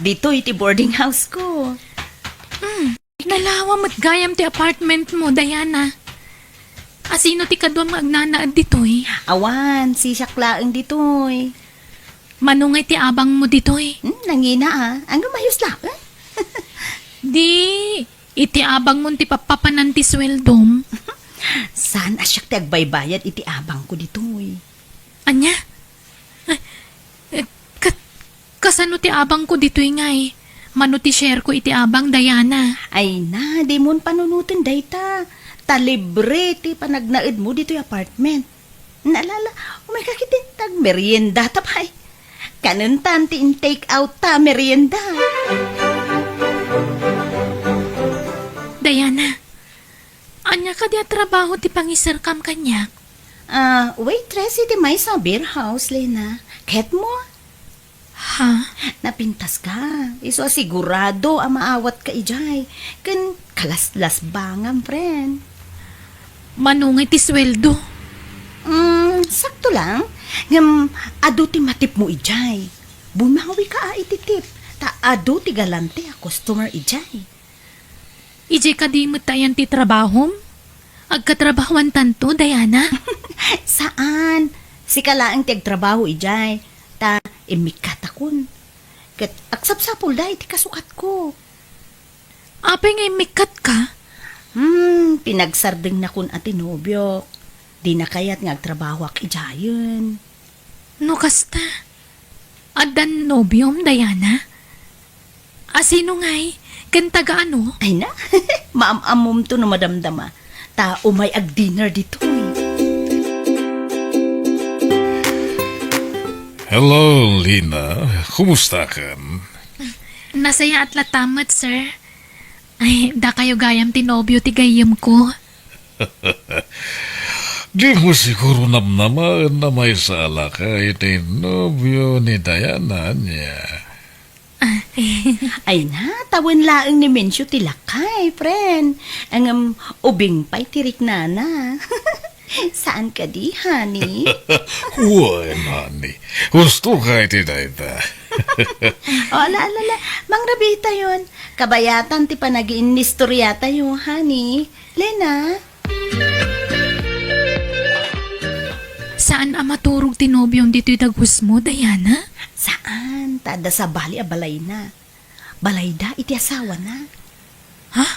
Ditoy ti boarding house ko. Hmm. Nalawa met gayam ti apartment mo, Diana. Asino ti kaduam nga agnanaed ditoy? Awan, sisiak laeng ditoy. Mano ngay ti abang mo ditoy? Hmm, nangina, a. Ngem ayos laeng. Di, iti abang mo ti papapanan ti sueldom. Saan a siak ti agbaybayad iti abang ko ditoy? Ania? Eh, eh, kat-, kasano ti abangko ditoy ngay? Mano ti share ko iti abang, Diana? Ay na, dimon panunoten dayta. Ta libre ti panagnaedmo ditoy apartment. Naalala, umay ka ketdi ta agmeriendata pay. Kanentan ti in-take out ta merienda. Diana, ania kadi a trabaho ti pangiserkam kaniak? Ah, waitress iti maysa a beer house, Lena. Ket mo? Ha? Napintas ka. Isu a sigurado a maawat ka idiay. Ken kalaslasbangam, friend. Mano ngay ti sueldo? Mm, sakto lang. Ngem adu ti matipmo idiay. Bumawi ka a iti tip. Ta adu ti galante a customer idiay. Idiay kadi met ayan ti trabahom? Agkatrabahoantanto, Diana? Saan. Sika laeng ti agtrabaho idiay. Ta immikkatakon. Ket agsapsapulda iti kasukatko. Apay nga immikkatka? Hmm, pinagsardengnakon a ti nobiok. Dina kayat nga agtrabahoak idiayen. No kasta, addan nobiom, Diana? Asino ngay? Ken taga ano? Ay na, maam-ammomto no madamdama. Ta umay ag-dinner ditoy. Hello, Lena. Kumustakan? Nasayaat latta met, sir. Ay, dakayo gayam ti nobio ti gayyemko. Dimo siguro namnamaen a maysa a lakay ti nobio ni Diana, ania? Ah, eh. Ay na, tawen laeng ni Mencio ti lakay, friend. Ngem ubing pay ti riknana. Saan kadi, honey? Wen, honey. Husto ka iti dayta. O, ala, ala, ala. Mangrabiitayon. Kabayatan ti panagiinnistoriatayo, honey. Lena? Saan a maturog ti nobiom ditoy dagus mo, Diana? Saan, ta adda sabali a balayna. Balayda iti asawana. Ha?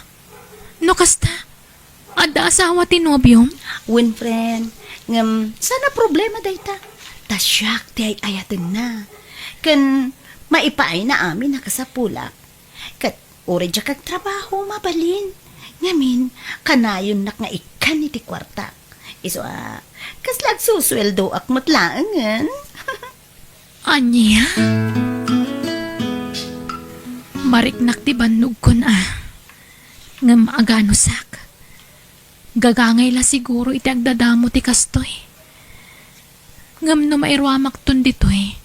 No kasta, adda asawa ti nobiom? Wen, friend. Ngem, saan a problema dayta. Ta siak ti ay-ayatenna. Ken, maipaayna amin a kasapulak. Ket uray diak agtrabaho, mabalin. Ngamin, kanayonnak nga ikkan iti kuartak. Isu a, kasla agsusueldoak met laengen. Ania? Mariknak ti bannogkon a. Ngem aganusak. Gagangay la siguro iti agdadamo ti kastoy. Ngem no mairuamakton ditoy,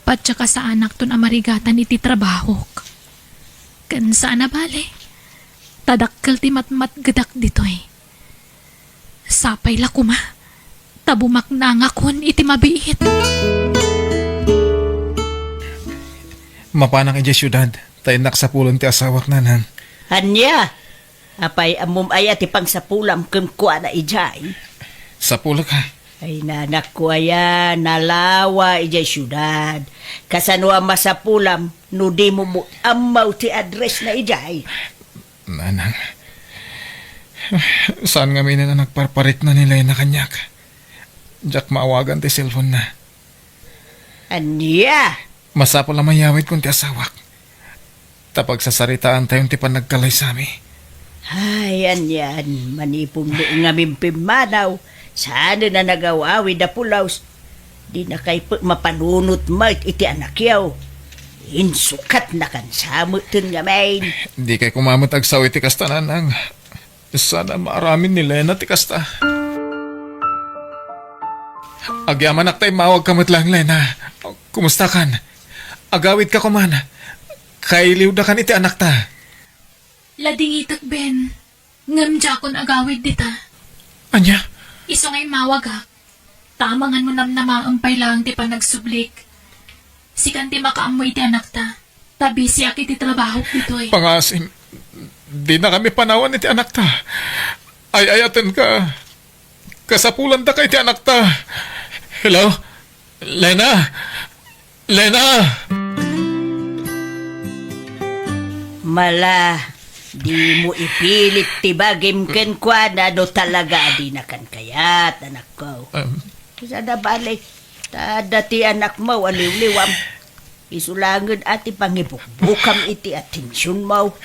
patyak a saanakton a marigatan iti trabahok. Ken saan a bale, ta dakkel ti matmatgedak ditoy. Sapay la koma, ta bumaknangakon iti mabiit. Mapanak idiay siudad, ta innak sapulen ti asawak, nanang. Ania? Apay, ammom aya ti pangsapulam kenkuana idiay? Sapulek, ha? Ay, nanakko aya, nalawa idiay siudad. Kasano a masapulam no dimo met ammo ti address na idiay? Nanang, saan ngamin a nagparparikna ni Lena kaniak. Diak maawagan ti cellphone na. Ania? Masapul a mayawidkon ti asawak. Ta pagsasaritaantayon ti panagkalaysami. Ay, anian, manipun met ngamin pimmanaw, saanen a nagaw-awid a pulos. Dinakay pek mapanunot met iti anakyo. Insukatnakan sa meten ngamin. Dikay koma met agsao iti kasta, nanang. Saan a maaramid ni Lena ti kasta. Agyamanak ta immawagka met laeng, Lena. Kumustakan? Agawidka koman. Kailiwdakan iti anakta. Ladingitek, Ben. Ngem diakon agawid dita. Ania? Isu nga immawagak, ta amangan mo namnamaem pay laeng ti panagsublik. Sikan ti makaammo iti anakta, ta bisiak iti trabahok ditoy. Pangasim, dinakami panawan iti anakta. Ay-ayatenka. Kasapulandaka iti anakta. Hello? Lena? Lena! Mala, dimo ipilit ti bagim kenkuana no talaga a dinakan kayat, anakko. Em. Sada bale, ta adda ti anakmo a liwliwam. Isu laengen a ti pangibukbukam iti atensionmo.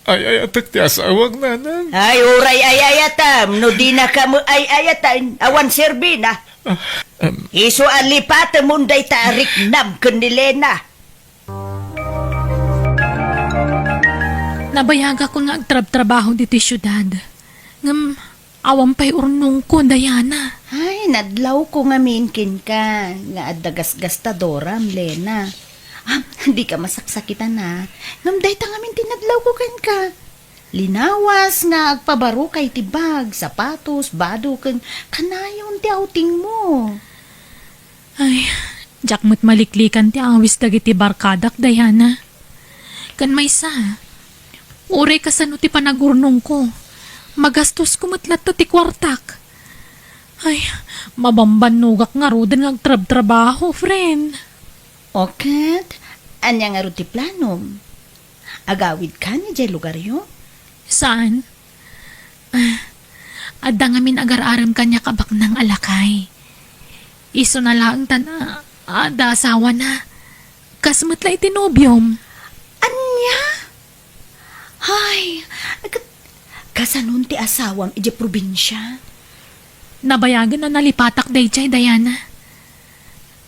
Ay-ayatek ti asawak, nanang. Ay, uray ay-ayatam, no dinaka met ay-ayatan, awan serbina. Ah, em. Isu a lipatemon dayta a riknam ken ni Lena. Nabayagakon nga agtrabtrabaho ditoy siudad. Ngem, awan pay urnongko, Diana. Ay, nadlawko ngamin kenka nga adda gasgastadoram, Lena. Ah, dika masaksakitan, a. Ngem dayta ngamin ti nadlawko kenka. Linawas nga agpabaroka iti bag, sapatos, bado, ken kanayon ti outingmo. Ay, diak met maliklikan ti awis dagiti barkadak, Diana. Ken maysa, uray kasano ti panagurnongko, magastosko met latta ti kuartak. Ay, mabambannogak ngaruden nga agtrabtrabaho, friend. O ket, ania ngarud ti planom? Agawidkan idiay lugaryo? Saan? Ah, adda ngamin agar-arem kaniak a baknang a lakay. Isuna laeng tan, ah, adda asawana. Kas met la iti nobiom. Ania? Ay, ket kasanon ti asawam idiay probinsia? Nabayagen a nalipatak daydiay, Diana.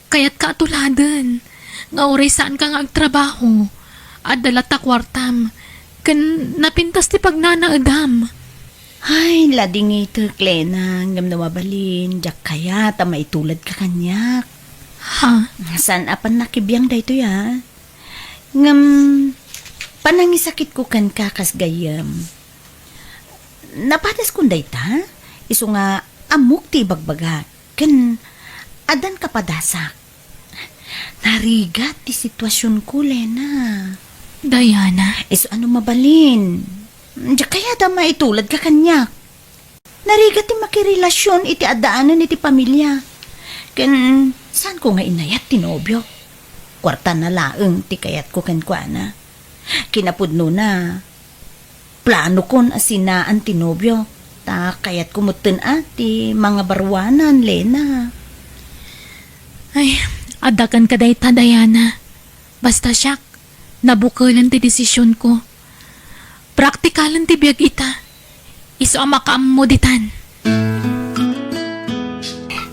Kayatka a tuladen nga uray saanka nga agtrabaho, adda latta kuartam, ken napintas ti pagnanaedam. Ay, ladingitek, Lena, ngem no mabalin, diak kayat a maituladka kaniak. Ha? Saan a pannakibiang daytoy, a. Ngem, panangisakitko kenka kas gayyem. Napadaskon dayta, isu nga ammok ti ibagbagak. Ken addan kapadasak. Narigat ti situasionko, Lena. Diana. Isu a no mabalin, diak kayat a maituladka kaniak. Narigat ti makirelasion iti addaanen iti pamilia. Ken saanko nga inayat ti nobiok. Kuartana laeng ti kayatko kenkuana. Kinapudnona, planokon a sinaan ti nobiok, ta kayatko metten a ti mangabaruanan, Lena. Ay, adda kenka dayta, Diana. Basta siak, nabukelen ti desisionko. Praktikalen ti biag ita. Isu a makaammo ditan.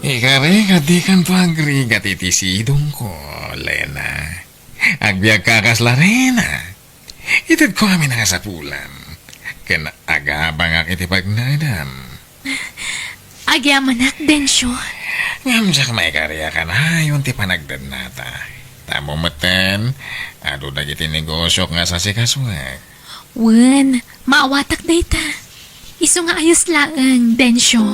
Ikarek a dikanto agrigat iti sidongko, Lena. Agbiagka kas Lena. Itedko amin a kasapulam, ken agabangak iti pagnaedam. Agyamanak, Dencio. Ngem diak maikari a kanayon ti panagdennata. Tammo metten, adu dagiti negosiok nga sasikasoek. Wen, maawatak dayta. Isu nga ayos laeng, Dencio.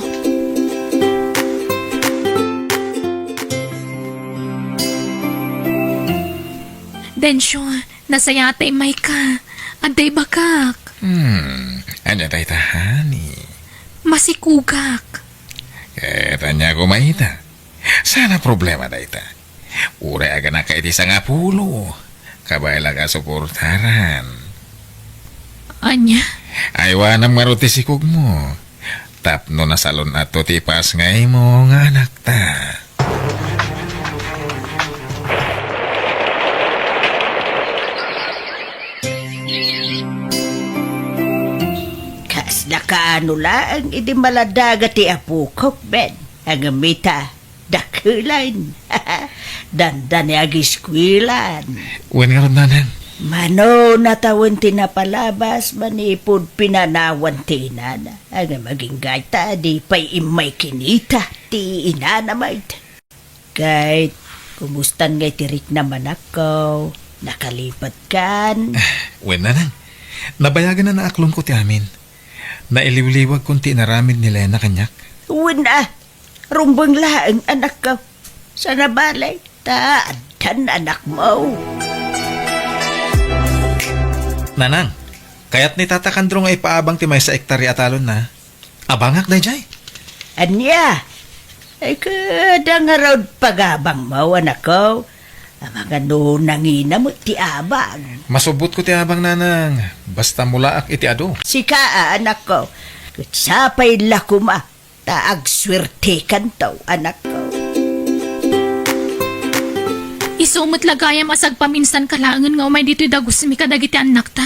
Dencio, nasayaat ta immayka. Adda ibagak. Hmm, ania dayta, honey? Masikogak. Ket ania koma ita? Saan a problema dayta. Uray aganaka iti sangapulo, kabay la nga suportaran. Ania? Aywanam ngarud ti sikogmo. Tapno nasalun-atto ti pasngaymo nga anakta. Kasla kaano laeng idi maladaga ti apokok, Ben. Ngem ita, dakelan. Dandani agiskuelan. Wen ngarud, nanang? Mano natawen ti napalabas manipud pinanawan ti inana. Ngem agingga ita, di pay immay kinita ti inana met. Ket, kumustan ngay ti riknam, anakko? Nakalipatkan? Wen, nanang. Nabayagen a naaklonko ti amin. Nailiwliwagkon ti inaramid ni Lena kaniak. Wen a, rumbeng laeng, anakko. Sana bale, ta addan anakmo. Nanang, kayat ni Tata Kandro nga ipaabang ti maysa a ektarya a talonna. Abangak daydiay. Ania? Ay, kada ngarud pagabangmo, anakko. Amangan no nangina met ti abang. Masubbotko ti abang, nanang. Basta mulaak iti adu. Sika a, anakko. Ket sapay la koma ta agsuertekanto, anakko. Isu met la gayam a sagpaminsanka laengen nga umay ditoy dagusmi kadagiti annakta.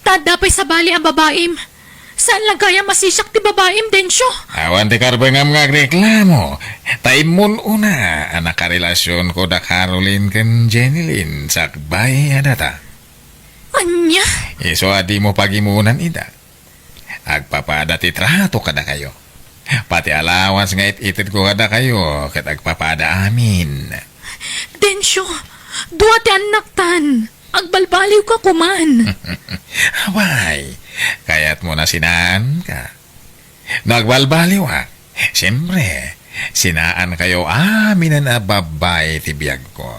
Ta adda pay sabali a babaim. Saan la gayam a sisiak ti babaim, Dencio? Awan ti karbengam nga agreklamo. Ta immun-una a nakarelasionko da Caroline ken Jenilyn sakbay a data. Ania? Isu a dimo pagimunan ida. Agpapada ti trato kadakayo. Pati allowance nga it-itedko kadakayo ket agpapada amin. Dencio, dua ti annaktan. Agbalbaliwka koman. Apay, kayatmo a sinaanka? No agbalbaliwak, siempre, sinaankayo aminen a babbai ti biagko.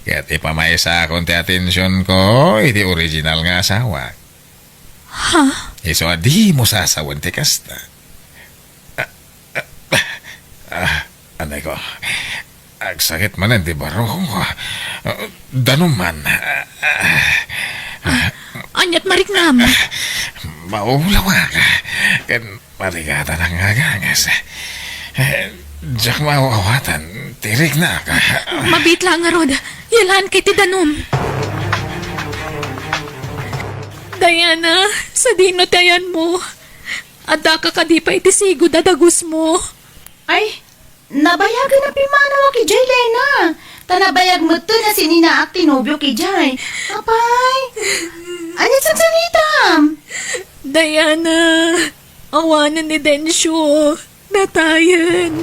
Ket ipamaysakon ti atensionko iti original nga asawak. Ha? Isu a dimo sasawen ti kasta. Ah, ah, ah, anay ko. Agsakit manen ti barukongko. Ah, danum man. Ah, ah, Aniat mariknam? Maulawak. Ken marigatan nga agangas. Eh, diak maawatan. Tiriknak. Mabitla ngarud. Yalaan kay ti danum. Diana, sadino ti ayanmo? Addaka kadi pay iti sigud a dagusmo? Ay, nabayagen a pimmanawak idiay, Lena. Ta nabayag metten a sininaak ti nobiok idiay. Apay, ania ti sangsangittam? Diana, awanen ni Dencio. Natayen.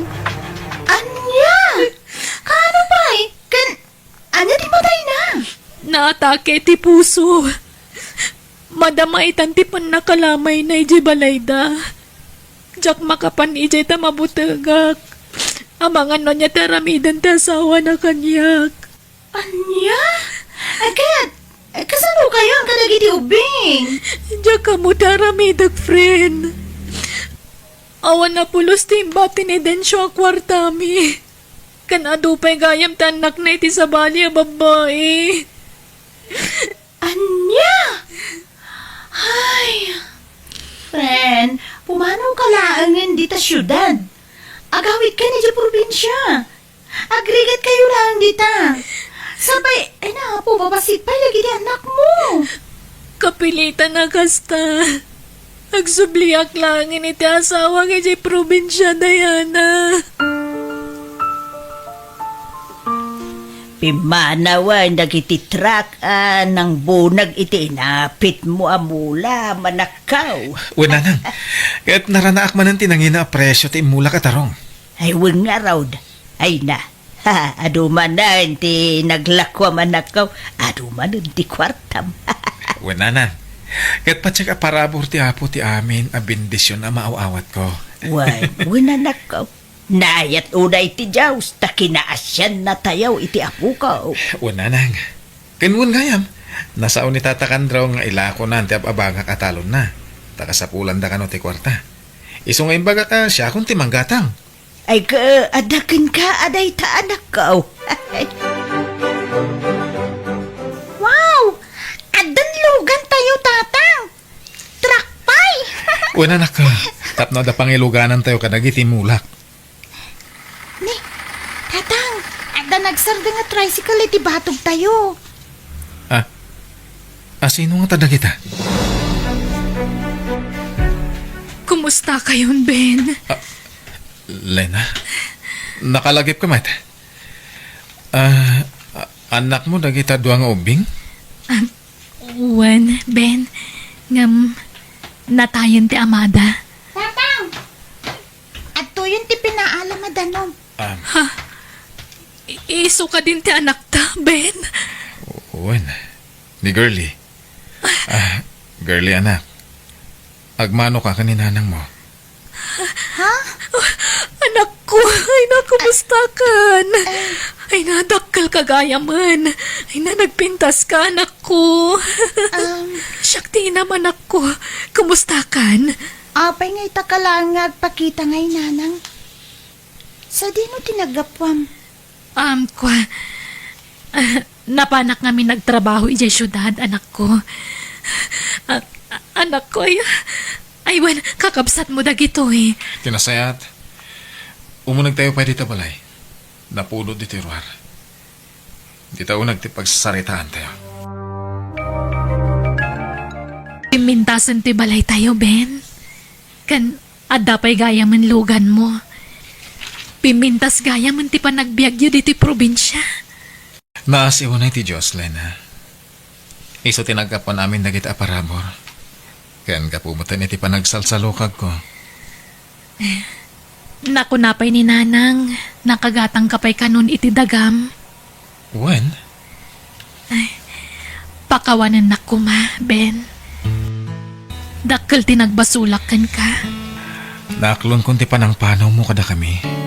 Ania? Kaano pay? Ken ania ti patayna? Naatake ti puso. Madama itan ti pannakalamayna idiay balayda. Diak makapan idiay ta mabutegak. Amangan no ania ti aramiden ti asawana kaniak. Ania? Ket, kasano kayo ang kadagiti ubing? Diak ammo ti aramidek, friend. Awan a pulos ti imbati ni Dencio a kuartami. Ken adu pay gayam ti annakna iti sabali a babbai. Ania? Ay, friend, pumanawka laengen dita siudad. Agawidka idiay probinsia. Agrigatkayo laeng dita. Sapay, ay na, Apo, babassit pay dagiti annakmo. Kapilitan a kasta. Agsubliak laengen iti asawak idiay probinsia, Diana. Pimmanawen dagiti truck a nangbunag iti inapitmo a mula, manakkaw. Wen, nanang. Ket naranaak manen ti nangina a presio ti immulak a tarong. Ay, wen ngarud. Ay na. Ha, adu manen ti naglakuam, anakko. Adu manen ti kuartam. Wen, nanang. Ket patiek a parabur ti Apo ti amin a bendision a maaw-awatko. Wen, wen, anakko. Naayat unay ti Dios, ta kinaasiannatayo iti Apoko. Wen, nanang. Ken wen gayam, nasao ni Tata Kandro nga ilakonan ti ab-abangak a talonna. Ta kasapulan da kano ti kuarta. Isu nga imbagak a siakon ti manggatang. Ay, ka, adda kenka a dayta, anakko. Wow! Addan lugantayo, Tatang! Truck pay! Wen, anakko, tapno adda pangiluganantayo kadagiti mulak. Ni, Tatang, adda nagsardeng a tricycle iti batogtayo. Ah, asino ngata dagita? Kumusta kayon, Ben? Ah, Lena, nakalagipka met? Ah, a-, annakmo dagita dua nga ubbing? Ah, wen, Ben, ngem natayen ti amada. Tatang! Adtoyen ti pinaalam a danum. Ah, Ha? Isu kadin ti anakta, Ben? Wen, ni Girlie. Ah, Girlie, anak. Agmanoka ken ni nanangmo. Ha? Anakko, ay na, kumusta kan? Ay na, dakkel ka gayamen. Ay na, nagpintas ka, anakko. Um, Siak ti inam, anakko. Kumusta kan? Apay nga ita ka laeng nga agpakita nga inanang? Sadino ti naggapuam? Um, kwa, ah, napanak ngamin agtrabaho idiay siudad, anakko. Ah, ah, anakko, ay, ay, wen, kakabsatmo dagitoy. Ti nasayaat, umunegtayo pay dita balay. Napudot ditoy ruar. Dita uneg ti pagsasaritaantayo. Pimmintasen ti balaytayo, Ben. Ken adda pay gayamen luganmo. Pimmintas gayamen ti panagbiagyo ditoy probinsia. Naasiw unay ti Dios, Lena. Isu ti naggapuan amin dagiti a parabur. Ken gapu metten iti panagsalsalukagko. Nakuna pay ni Nanang, nakagatangka pay kanon iti dagam. Wen? Ay, pakawanennak koma, Ben. Dakkel ti nagbasolak kenka. Naaklonkon ti panangpanawmo kadakami.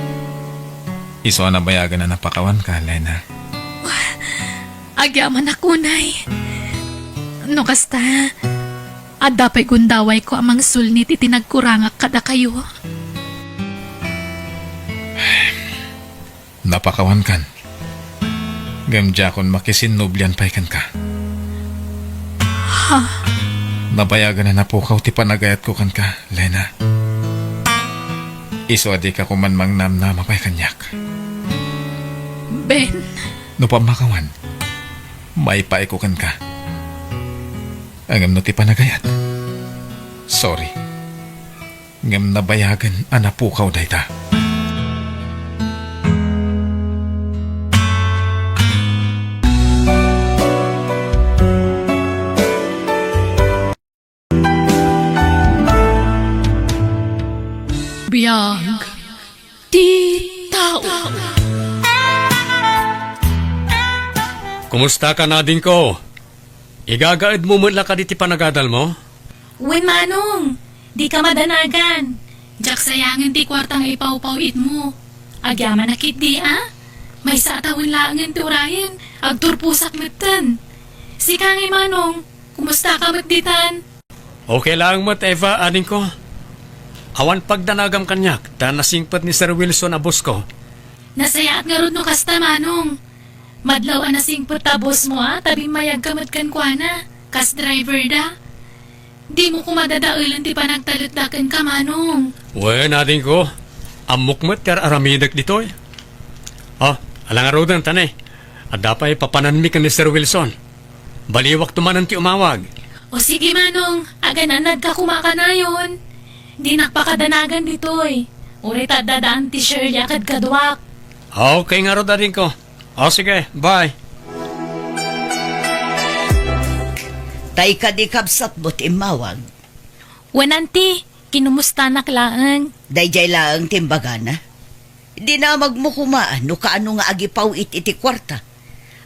Isu a nabayagen a napakawanka, Lena. Agyamanak unay. No kasta, adda pay gundawayko a mangsulnit iti nagkurangak kadakayo. Napakawankan. Ngem diakon makisinnublian pay kenka. Ha? Nabayagen a napukaw ti panagayatko kenka, Lena. Isu a dika koma mangnamnama pay kaniak. Ben. No pammakawan, maipaayko kenka. Ngem no ti panagayat, sorry. Ngem nabayagen a napukaw dayta. Biag ti tao. Kumusta ka, adingko? Igagaedmo met la kadi ti panagadalmo? Wen, Manong. Dika madanagan. Diak sayangen ti kuarta nga ipawpaw-itmo. Agyamanak ketdi, a? Maysa a tawen laengen ti urayen, agturposak metten. Sika ngay, Manong, kumusta ka met ditan? Okay laeng met, Eva, adingko. Awan pagdanagam kaniak, ta nasingpet ni Sir Wilson a boss ko. Nasayaat ngarud no kasta, Manong. Madlaw a nasingpet ta boss mo, a, ta bimmayag ka met kenkuana, kas driver da. Dimo koma dadaelen ti panagtalekda kenka, Manong. Wen, adingko, ammok met ti ar-aramidek ditoy. O, ala ngaruden, ta ne, adda pay papananmi ken ni Sir Wilson. Baliwakto manen ti umawag. O sige, Manong, aganannadka koma kanayon. Dinak pakadanagan ditoy. Uray ta adda daan ti Shirley a kadkaduak. Okay ngarud, adingko. O sige, bye. Tay kadi kabsatmo ti immawag? Wen, Auntie, kinumustanak laeng. Daydiay laeng ti imbagana. Dinamagmo koma no kaano nga agipaw-it iti kuarta.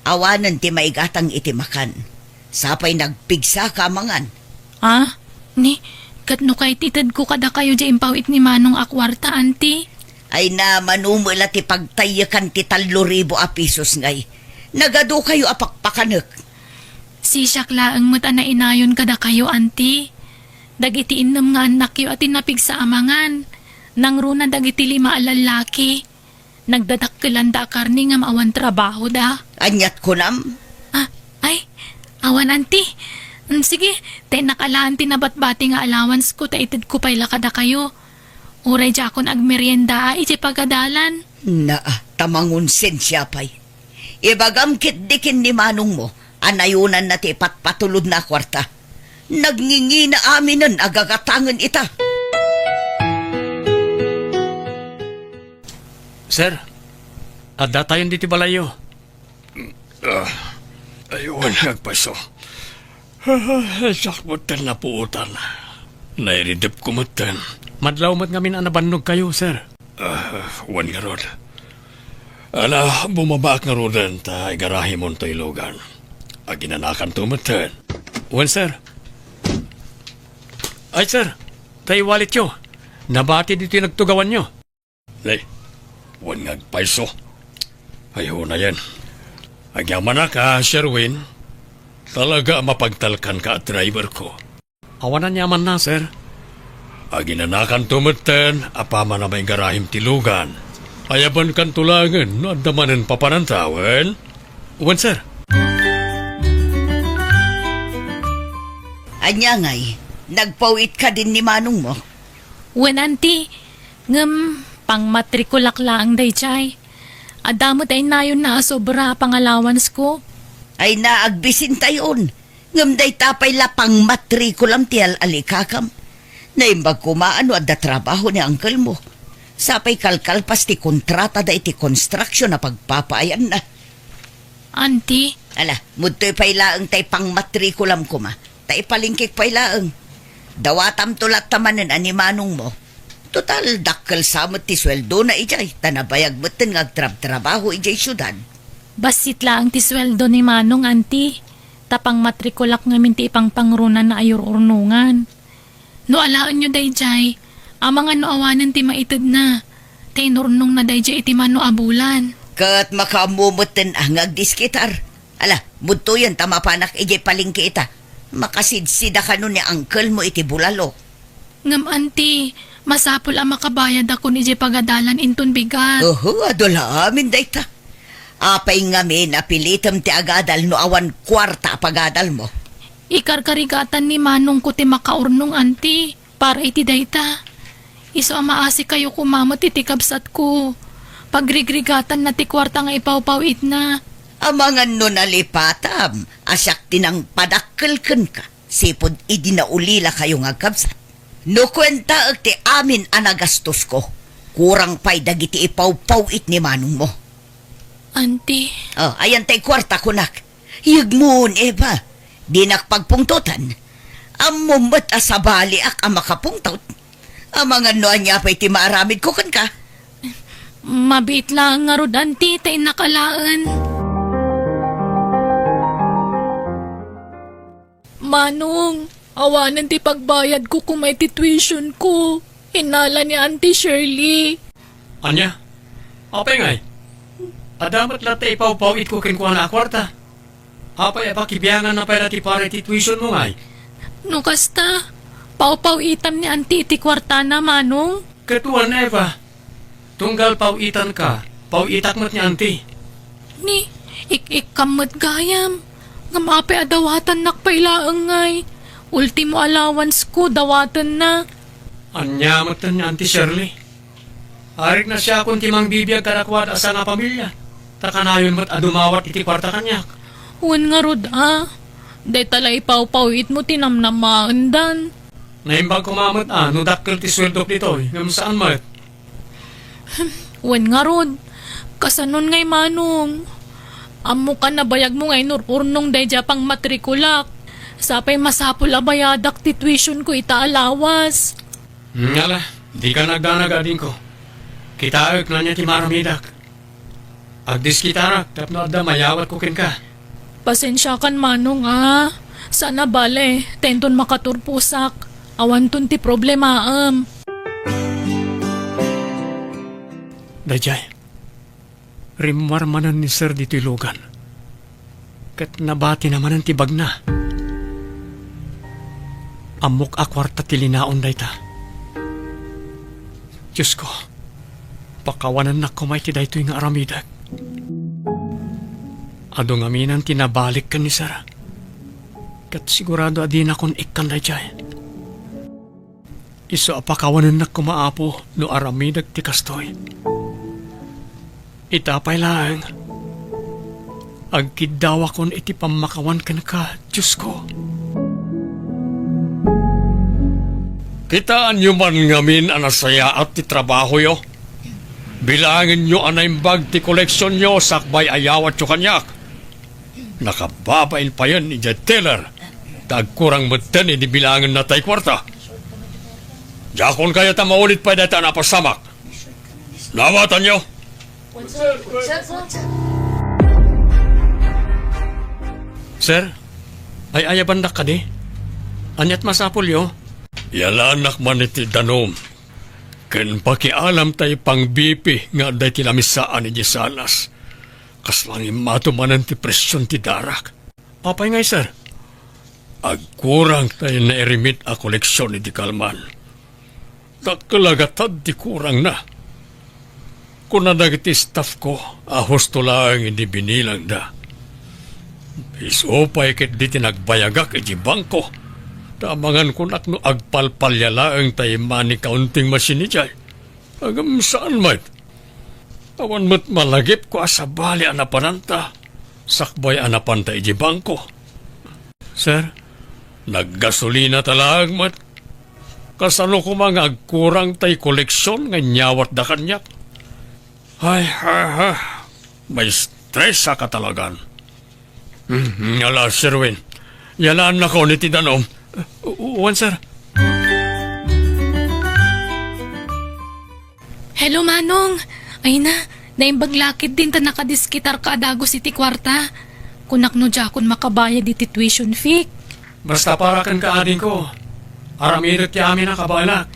Awanen ti maigatang iti makan. Sapay nagpigsaka a mangan. Ah, ni, ket no kay ti tedko kadakayo diay impaw-it ni Manong a kuarta, Auntie? Ay na, mano met la ti pagtayyekan ti tallo ribu a pesos ngay. Nagadukayo a pakpakanek. Sisiak laeng met a nainayon kadakayo, Auntie. Dagiti innem nga annakyo a ti napigsa a mangan. Nangruna dagiti lima a lallaki. Nagdadakkelanda a karne ngem awan trabahoda. Aniat kunam? Ah, ay, awan, Auntie. Mm, sige, ta innak alaen ti nabatbati nga allowance ko ta itedko pay la kadakayo. Uray diakon agmerienda a iti pagadalan. Naa, ta mangonsensia pay. Ibagam ketdi ken ni manongmo a nayonanna ti ipatpatulodna a kuarta. Nagngingina aminen a gagatangen ita. Sir, addatayon ditoy balayyo. Ah, ay, wen nga agpayso. Ah, siak metten napuotan. Nairidepko metten. Madlaw met ngamin a nabannogkayo, sir. Ah, wen ngarud. Ala, bumabaak ngaruden ta igarahimon toy lugan. Aginanakanto metten. Wen, sir. Ay, sir, tay walletyo. Nabati ditoy nagtugawanyo. Nay, wen nga agpayso. Ay, hunayen. Agyamanak a, Sherwin. Talaga a mapagtalkanka a driverko. Awan aniamanna, sir. Aginanakanto metten a paman a maigarahim ti lugan. Ayabankanto laengen no adda manen papananta, wen? Wen, sir. Ania ngay, nagpaw-it kadin ni manongmo? Wen, auntie. Ngem pangmatrikulak laeng daydiay. Adda met ay nayonna a sobra a pangalawansko. Ay na, agbisintayon. Ngem dayta pay la pangmatrikulam ti al-alikakam. Naimbag koma a no adda trabaho ni uncle mo. Sa pay kalkalpas ti kontratada iti construction a pagpapaayanna. Auntie? Ala, mudtoy pay laeng tay pangmatrikulam koma. Ta ipalingkik pay laeng. Dawatamto latta manen a ni manongmo. Total, dakkel sa met ti sueldona idiay, ta nabayag metten nga agtrabtrabaho idiay siudad. Bassit laeng ti sueldo ni manong, auntie. Ta pangmatrikulak ngamin ti ipangpangrunana a yur-urnongan. No alaenyo daydiay, amangan no awanen ti maitedna. Ta inurnongna daydiay iti mano a bulan. Ket makaammo metten a nga agdiskitar. Ala, mudtoyen ta mapanak idiay palengke ita. Makasidsida kano ni uncle mo iti bulalo. Ngem, auntie, masapul a makabayadakon idiay pagadalan inton bigat. Oho, adu la amin dayta. Apay ngamin a pilitem ti agadal no awan kuarta a pagadal mo? Ikarkarigatan ni manongko ti makaurnong, auntie. Para iti dayta, isu a maasikayo koma met iti kabsatko. Pagrigrigatanna ti kuarta nga ipawpaw-itna. Amangan no nalipatam a siak ti nangpadakkel kenka, sipud idi naulilakayo nga agkabsat. No kuentaek ti amin a nagastosko, kurang pay dagiti ipawpaw-it ni manongmo. Auntie. Oh, ayan tay kuarta, kunak. Yegmon, Eva. Dinak pagpungtotan. Ammom met a sabaliak a makapungtot. Amangan no ania pay ti maaramidko kenka. Mabiit laeng ngarud, auntie, ta innak alaen. Manong, awanen ti pagbayadko koma iti tuitionko. Innala ni Auntie Shirley. Ania? Apay ngay? Adda met latta ipawpaw-itko kenkuana a kuarta. Apay a pakibianganna pay la ti para iti tuitionmo ngay? No kasta, pawpaw-itam ni Auntie iti kuartana, manong. Ket wen, Eva, tunggal paw-itanka, paw-itak met ni Auntie. Ni, ik-ikkam met gayam. Ngem apay a dawatannak pay laeng ngay? Ultimo allowancesko, dawatenna. Ania met ni Auntie Shirley? Arik nasiakon ti mangbibiag kadakuada a sangapamilia, ta kanayon met a dumawat iti kuarta kaniak. Wen ngarud a, dayta la ipawpaw-itmo ti namnamaendan. Naimbag koma met a no dakkel ti sueldok ditoy, ngem saan met. Wen ngarud, kasanon ngay manong? Ammok a nabayagmo nga inur-urnong daydiay a pangmatrikulak. Sa pay masapul a bayadak ti tuitionko ita a lawas. Hmm, ala, dika nagdanag, adingko. Kitaek no ania ti maaramidak. Agdiskitarak tapno adda mayawatko kenka. Pasensiakan manong a. Saan a bale, ta inton makaturposak, awanton ti problemaem. Daydiay, rimmuar manen ni Sir ditoy lugan. Ket nabatina manen ti bagna. Ammok a kuarta ti linaon dayta. Diosko, pakawanennak koma iti daytoy nga aramidek. Adu ngamin ti nabalik ken ni Sir. Ket sigurado a dinakon ikkan daydiay. Isu a pakawanennak koma, Apo, no aramidek ti kastoy. Ita pay laeng, agkiddawakon iti pammakawan kenka, Diosko. Kitaenyo man ngamin a nasayaat ti trabahoyo. Bilangenyo a naimbag ti koleksionyo sakbay a yawatyo kaniak. Nakababain payen idiay teller, ta agkurang metten idi bilangenna tay kuarta. Diakon kayat a maulit pay dayta a napasamak. Dawatanyo. Sir, ay-ayabandak kadi? Aniat masapulyo? Yalanak man iti danum. Ken pakialam tay pang-B P nga adda iti lamisaan idiay salas. Kasla nga immato manen ti presion ti darak. Apay ngay, sir? Agkurang tay nairimit a koleksion iti kalman. Dakkel a gatad ti kurangna. Kuna dagiti staff ko a husto laeng idi binilangda. Isu pay ketdi ti nagbayagak iti bangko. Ta amangan kunak no agpalpalia laeng tay money counting machine idiay. Ngem saan met. Awan met malagipko a sabali a napananta, sakbay a napanta iti bangko. Sir, naggasolina ta laeng met. Kasano koma nga agkurang tay koleksion nga inyawatda kaniak? Ay, ha, ha. Maestresak a talagan. Hmm, ala, Sir Win. Yalaannakon iti danum. U-, u-, wan, sir. Hello, Manong. Ay na, naimbag la ketdin ta nakadiskitarka a dagus iti kuarta. Kunak no diakon makabayad iti tuition fee. Basta para kenka, adingko. Aramidek ti amin a kabaelak.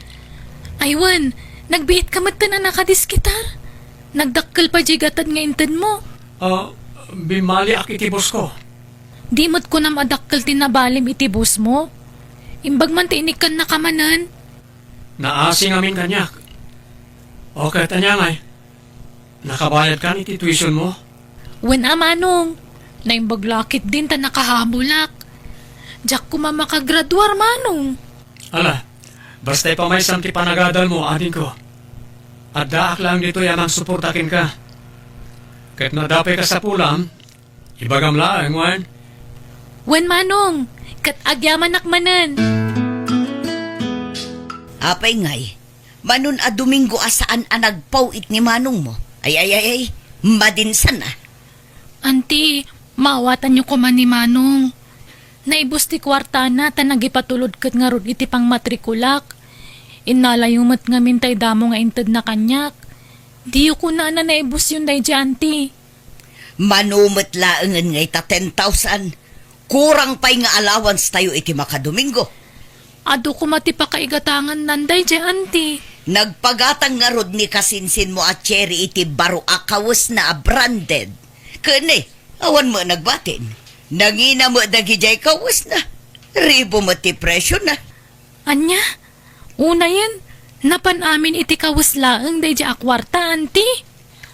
Ay wen, nagbiitka metten a nakadiskitar. Nagdakkel pay diay gatad nga intedmo. Ah, bimmaliak iti boss ko. Di met kunam a dakkel ti nabalim iti boss mo? Imbag man ti inikkannaka manen. Naasi ngamin kaniak. O, ket ania ngay? Nakabayadkan iti tuition mo? Wen a, Manong. Naimbag la ketdin ta nakahabolak. Diak koma makagraduar, Manong. Ala, basta ipamaysam ti panagadalmo, adingko. Addaak laeng ditoy a mangsuporta kenka. Ket no adda pay kasapulam, ibagam laeng, wen? Wen, Manong, ket agyamanak manen. Apay ngay, Manong a Domingo a saan a nagpaw-it ni manongmo? Ay, ay, ay, ay, madinsan a. Anti, maawatanyo koma ni Manong. Naibus ti kuartana ta nagipatulod ket ngarud iti pangmatrikulak. Innalayo met ngamin tay damo nga intedna kaniak. Diyo kunana naibusyon daydiay, anti. Mano met laengen nga ita ten thousand. Kurang pay nga allowance tayo iti makadomingo. Adu koma ti pakaigatangannan daydiay, anti. Nagpagatang ngarud ni kasinsinmo a Cherry iti baro a kawesna a branded. Ken, awan met nagbatin. Nangina met dagidiay kawesna. Ribo met ti presiona. Ania? Unayen, napan amin iti kawes laeng daydiay a kuarta, anti?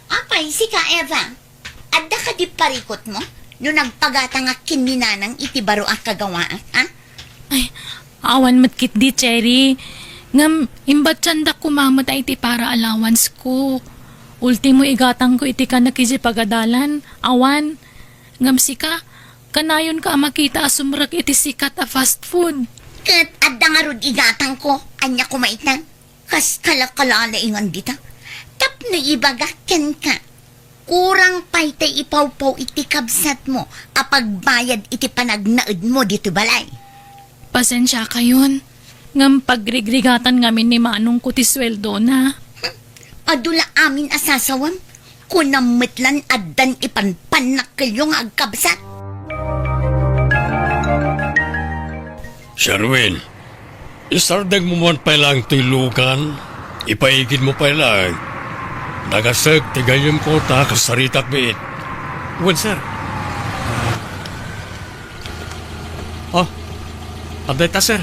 Apay, sika, Eva? Adda kadi parikutmo no nagpagatangak ken ni Nanang iti baro a kagawaak, a? Ay, awan met ketdi, Cherry. Ngem, imbatiandak koma met a iti para allowance ko. Ultimo igatangko iti kanak idiay pagadalan, awan. Ngem sika, kanayonka a makita a sumrek iti sikat a fast food. Ket adda ngarud igatangko, ania koma ita? Kas kalakalaingan dita. Tapno ibagak kenka, kurang pay tay ipawpaw iti kabsatmo a pagbayad iti panagnaedmo ditoy balay. Pasensiakayon, ngem pagrigrigatanna ngamin ni manongko ti sueldona. Hmm, adu la amin a sasawem. Kunam met lan addan ipanpannakkelyo nga agkabsat. Sherwin, isardengmo man pay laeng toy lugan, ipaigidmo pay laeng. Nagasek ti gayyemko ta kasaritak biit. Wen, sir. Ah, adda ita, sir.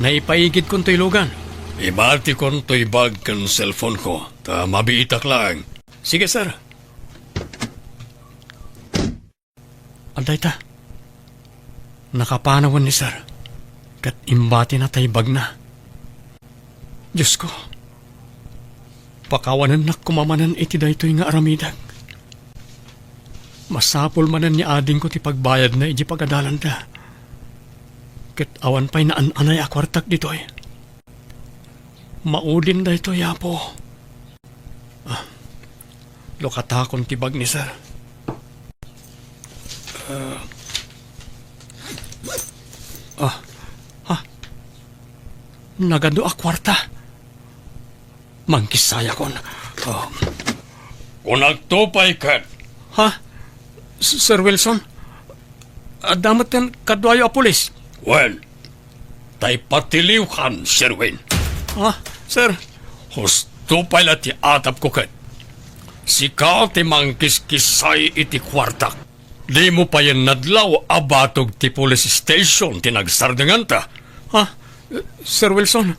Naipaigidkon toy lugan. Ibatikon toy bag ken cellphone ko, ta mabiitak laeng. Sige, sir. Adda ita. Nakapanawen ni sir. Ket imbatina tay bagna. Diosko, pakawanennak koma manen iti daytoy nga aramidek. Masapul manen ni adingko ti pagbayadna iti pagadalanda. Ket awan pay naan-anay a kuartak ditoy. Maudin daytoy, Apo. Ah, lukatakon ti bag ni sir. Ah. Ah. Ah. Nagadu a kuarta. Mangkissayakon. Ah. Kunakto pay ket. Ha? S-, Sir Wilson? Adda metten kaduayo a pulis? Wen, tay patiliwkan, Sherwin. Ha, sir? Husto pay la ti atapko ket. Sika ti mangkiskisay iti kuartak. Dimo payen nadlaw a batog ti police station ti nagsardenganta. Ha? Sir Wilson,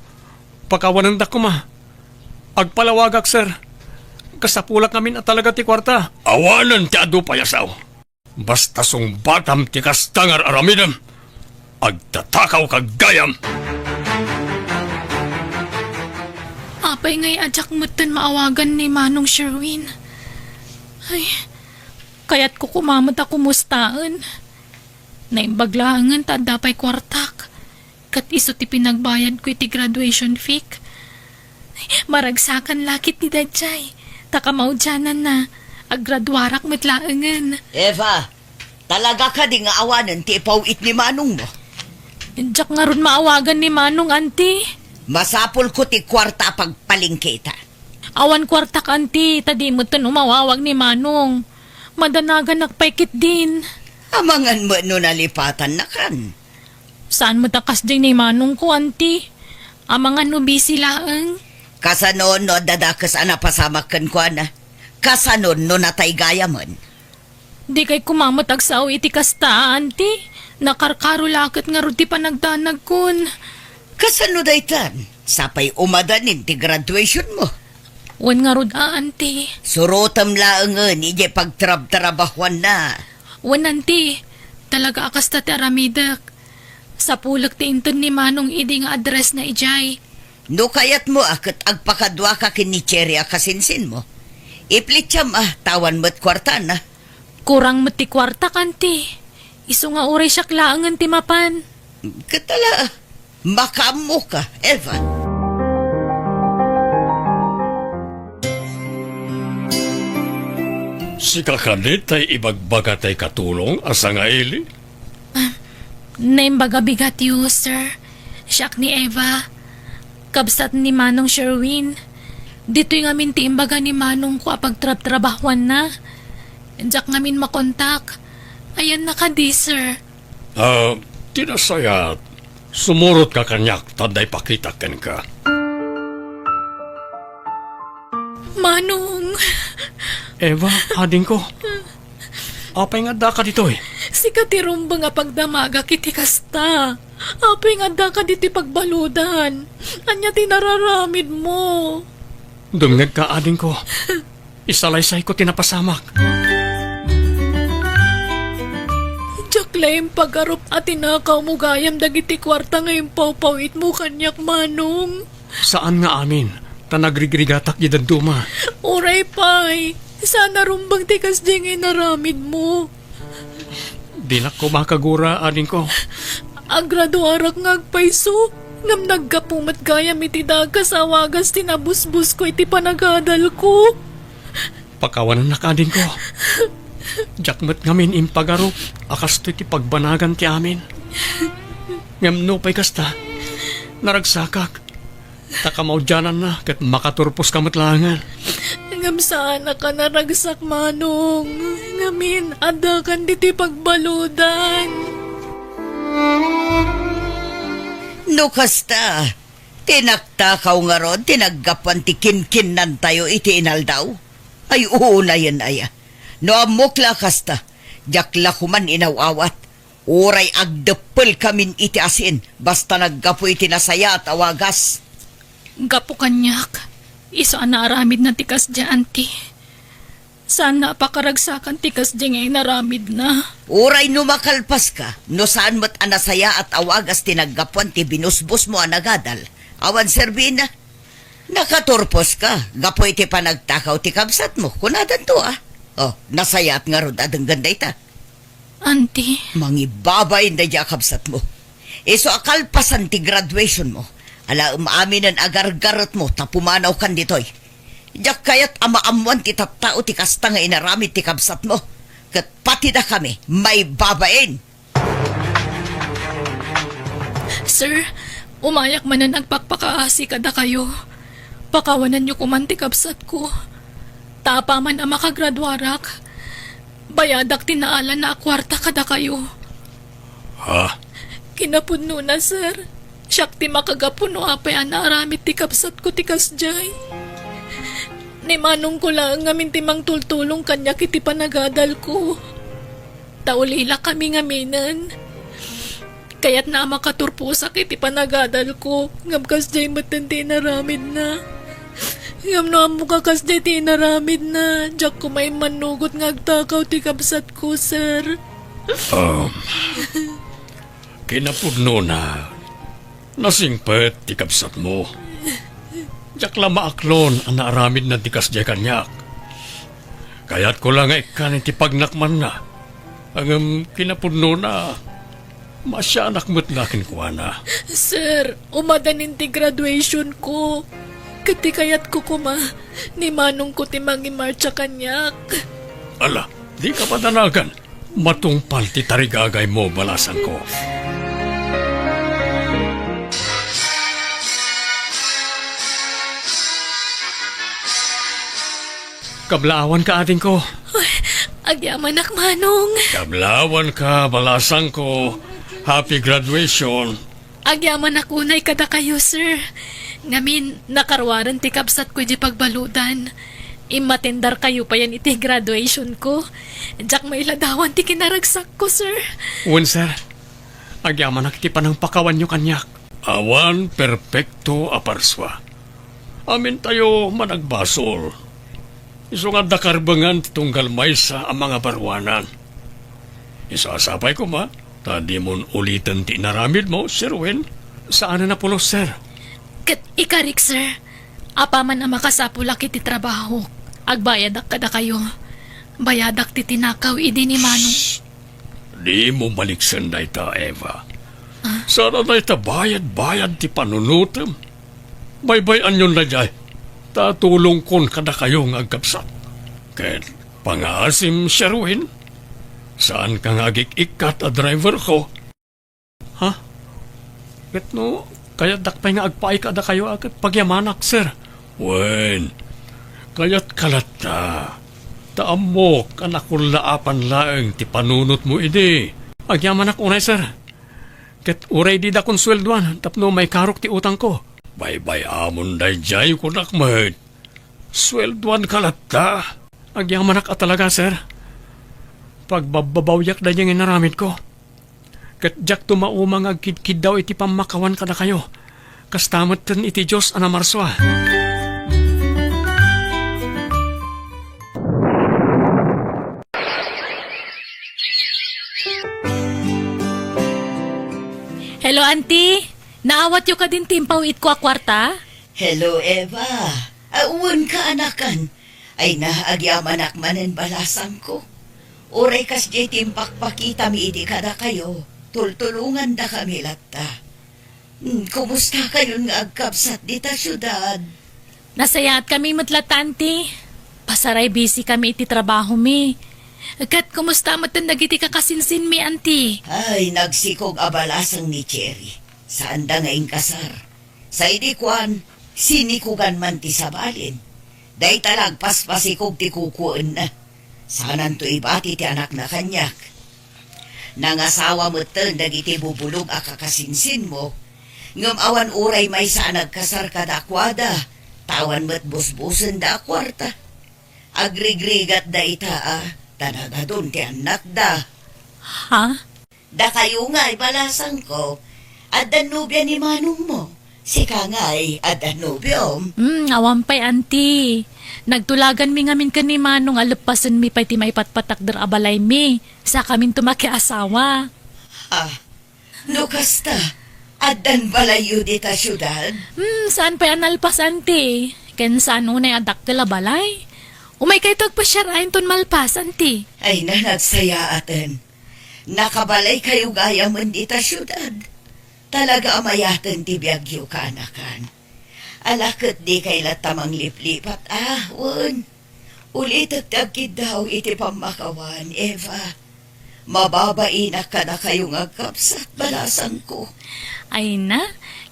pakawanendak koma. Agpalawagak, sir. Kasapulak ngamin a talaga ti kuarta. Awanen ti adu pay a sao. Basta sungbatam ti kasta nga ar-aramidem, agtatakaw ka gayam. Apay ngay a diak metten maawagan ni Manong Sherwin? Ay, kayatko koma met a kumustaen. Naimbag laengen ta adda pay kuartak. Ket isu ti pinagbayadko iti graduation fee. Maragsakan la ketdi daydiay, ta kamaudiananna, aggraduarak met laengen. Eva, talaga kadi nga awanen ti ipaw-it ni manongmo? Diak ngarud maawagan ni Manong, anti. Masapulko ti kuarta a pagpalengketa. Awan kuartak, anti, ta di metten umawawag ni Manong. Madanaganak pay ketdin. Amangan met no nalipatannakan. Saan met a kasdiay ni manongko, anti? Amangan no busy laeng. Kasano no adda dakes a napasamak kenkuana? Kasano no natay gayamen? Dikay koma met agsao iti kasta, anti. Nakarkaro la ket ngarud ti panagdanagkon. Kasano daytan? Sapay umadanin ti graduationmo. Wen ngarud a, anti. Surotem laengen idiay pagtrabtrabahuanna. Wen, anti. Talaga a kasta ti aramidek. Sapulek ti inted ni Manong idi nga addressna idiay. No kayatmo a ket agpakaduaka ken ni Cherry a kasinsinmo, iplittiam a, ta awan met kuartana. Kurang met ti kuartak, anti. Isu nga uray siak laengen ti mapan. Ket ala, makaammoka, Eva. Sika kadi tay ibagbaga tay katulong a sangaili? Ah, naimbag a bigatyo, sir. Siak ni Eva. Kabsat ni Manong Sherwin. Ditoy ngamin ti imbaga ni manongko a pagtrabtrabahuanna. Diak ngamin makontak. Ayanna kadi, sir? Ah, ti nasayaat, sumurotka kaniak ta adda ipakitak kenka. Manong! Eva, adingko. Apay nga addaka ditoy? Sika ti rumbeng a pagdamagak iti kasta. Apay nga addaka ditoy pagbaludan? Ania ti nararamidmo? Dumngegka, adingko. Isalaysayko ti napasamak. Diak la impagarup a tinakawmo gayam dagiti kuarta nga impawpaw-itmo kaniak, Manong. Saan nga amin, ta nagrigrigatak di dadduma. Uray pay, saan a rumbeng ti kasdiay nga inaramidmo. Dinak koma kagura, adingko. Agraduarak nga agpayso, ngem naggapu met gayam iti dakes a wagas ti nabusbosko iti panagadalko. Pakawanennak, adingko. Diak met ngamin impagarup a kastoy ti pagbanagan ti amin. Ngem nupay kasta, naragsakak. Ta kamaudiananna ket makaturposka met laengen. Ngem saanaka naragsak, Manong. Ngamin, addakan ditoy pagbaludan. No kasta, ti naktakaw ngarud ti naggapuan ti kinkinnantayo iti inaldaw? Ay, unayen aya. No ammok la kasta, diak la koman inaw-awat. Uray agdeppelkamin iti asin, basta naggapu iti nasayaat a wagas. Gapu kaniak, isu a naaramidna ti kasdiay, anti. Saanna a pakaragsakan ti kasdiay nga inaramidna. Uray no makalpaska, no saan met a nasayaat a wagas ti naggapuan ti binusbosmo a nagadal, awan serbina. Nakaturposka gapu iti panagtakaw ti kabsatmo, kunadanto a. Oh, nasayaat ngarud a denggen dayta. Anti. Mangibabain daydiay a kabsatmo. Isu a kalpasan ti graduationmo, alaem aminen a gargaretmo ta pumanawkan ditoy. Diak kayat a maammoan ti tattao ti kasta nga inaramid ti kabsatmo. Ket patidakami, maibabain. Sir, umayak manen agpakpakaasi kadakayo. Pakawanenyo koman ti kabsatko. Ta apaman a makagraduarak, bayadak ti naalan a kuarta kadakayo. Ha? Kinapudnona, sir, siak ti makagapu no apay a naaramid ti kabsatko ti kasdiay. Ni manongko laeng ngamin ti mangtultulong kaniak iti panagadalko. Ta ulilakami ngaminen. Kayatna a makaturposak iti panagadalko, ngem kasdiay metten ti inaramidna. Ngem no ammok a kasdiay ti inaramidna, diak koma immannugot nga agtakaw ti kabsatko, sir. Um, kinapudnona, nasingpet ti kabsatmo. Diak la maaklon a naaramidna ti kasdiay kaniak. Kayatko la nga ikkan iti pagnakmanna. Ngem kinapudnona, maasianak met nga kenkuana. Sir, umadanin ti graduation ko. Ket ti kayatko koma, ni manongko ti mangimartsa kaniak. Ala, dika madanagan. Matungpal ti tarigagaymo, balasangko. Kablaawanka, adingko. Ay, agyamanak, Manong. Kablaawanka, balasangko. Happy graduation. Agyamanak unay kadakayo, sir. Ngamin, nakaruaren ti kabsatko idiay pagbaludan. Immatendarkayo payen iti graduation ko. Diak mailadawan ti kinaragsakko, sir. Wen, sir. Agyamanak iti panangpakawanyo kaniak. Awan perpekto a parsua. Amintayo managbasol. Isu nga adda karbengan ti tunggal maysa a mangabaruanan. Isu a sapay koma, ta dimon uliten ti inaramidmo, Sir Wen. Saanen a pulos, sir. Ket ikarik, sir. Apaman a makasapulak iti trabahok, agbayadak kadakayo. Bayadak ti tinakaw idi ni Manong. Dimo baliksen dayta, Eva. Ah? Saan a dayta bayad-bayad ti panunotem. Baybay-anyon daydiay, ta tulongkon kadakayo nga agkabsat. Ket pangaasim, Sherwin, saanka nga agik-ikkat a driver ko. Ha? Ket no, kayatdak pay nga agpaay kadakayo a ket pagyamanak, sir. Wen, kayatka latta. Ta ammok a nakullaapan laeng ti panunotmo idi. Agyamanak unay, sir. Ket uray dida konsueldoan tapno maikarok ti utangko. Baybay-amon daydiay, kunak met. Sueldoanka latta. Agyamanak a talaga, sir. Pagbabbabawiak daydiay nga inaramidko. Ket diakto mauma nga agkidkiddaw iti pammakawan kadakayo. Kasta metten iti Dios a namarsua. Hello, Auntie. Naawatyo kadin ti impaw-itko a kuarta? Hello, Eva. Awan ka, anakan. Ay na, agyamanak manen, balasangko. Uray kasdiay ti impakpakitami idi kadakayo, tultulongandakami latta. Hmm, kumusta kayon nga agkabsat dita siudad? Nasayaatkami met latta, Auntie. Pasaray busy kami iti trabahomi. Ket kumusta metten dagiti kakasinsinmi, Auntie? Ay, nagsikog a balasang ni Cherry. Saanda nga inkasar. Sa idi kuan, sinikogan man ti sabalin. Dayta la agpaspasikog ti kukuenna. Saananto ibati ti anakna kaniak. Nangasawa metten dagiti bubulog a kakasinsinmo, ngem awan uray maysa a nagkasar kadakuada, ta awan met busbusenda a kuarta. Agrigrigatda ita a, ta nagadun ti annakda. Ha? Dakayo ngay, balasangko, addan nobia ni manongmo. Sika ngay, addan nobiom. Hmm, awan pay, Auntie. Nagtulaganmi ngamin ken ni Manong a leppasenmi pay ti maipatpatakder a balaymi. Sakaminto makiasawa. Ah, no kasta, addan balayyo dita siudad? Hmm, saan pay a nalpas, Auntie? Ken saan unay a dakkel a balay? Umaykayto agpasiar inton malpas, Auntie. Ay na, nagsayaaten. Nakabalaykayo gayamen dita siudad. Talaga a mayaten ti biagyo, kaanakan. Ala ket dikay latta mangliplipat, a, wen. Ulitek ti agkiddaw iti pammakawan, Eva. Mababainak kadakayo nga agkabsat, balasangko. Ay na,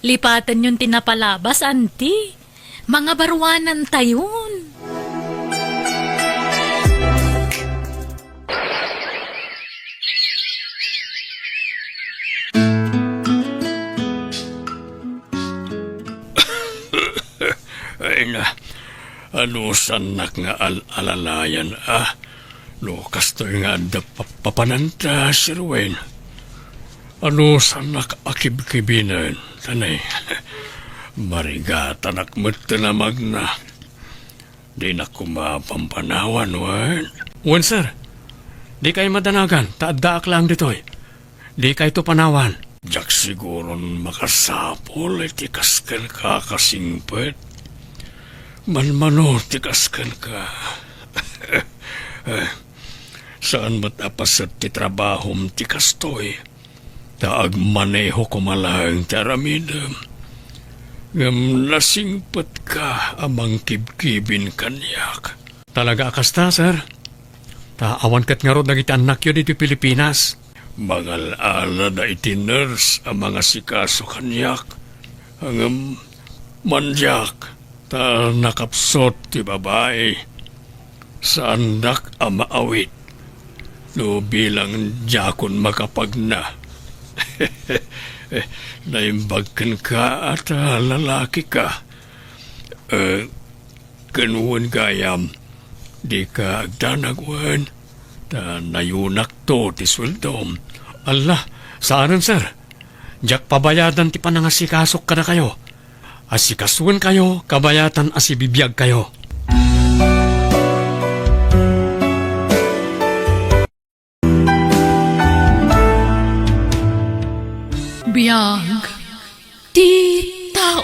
lipatenyon ti napalabas, Auntie. Mangabaruanantayon. Anusannak nga al-alalayan, a? No kastoy nga adda pa-, papananta, Sir Wayne. Anusannak a kibkibinen, tanay. Marigatanak met ti namagna. Dinak koma pampanawan, wen? Wen, sir. Dikay madanagan, ta addaak laeng ditoy. Dikayto panawan. Diak siguron makasapul iti kas kenka a kasingpet. Manmano ti kas kenka. Saan met a paset ti trabahom ti kastoy. Ta agmaneho koma laeng ti aramidem. Ngem nasingpetka a mangkibkibin kaniak. Talaga a kasta, sir. Ta awan ket ngarud dagiti annakyo ditoy Pilipinas. Mangal-alada iti nurse a mangasikaso kaniak. Ngem mandiak, ta nakapsut ti babai. Saandak a maawit no bilang diakon makapagna. Naimbag kenka a ta lalakika. Eh, ken wen gayam, dika agdanag wen, ta nayunakto ti sueldom. Alla, saanen, sir. Diak pabayadan ti panangasikasok kadakayo. Asikasuenkayo kabayatan a sibibiagkayo. Biag ti tao.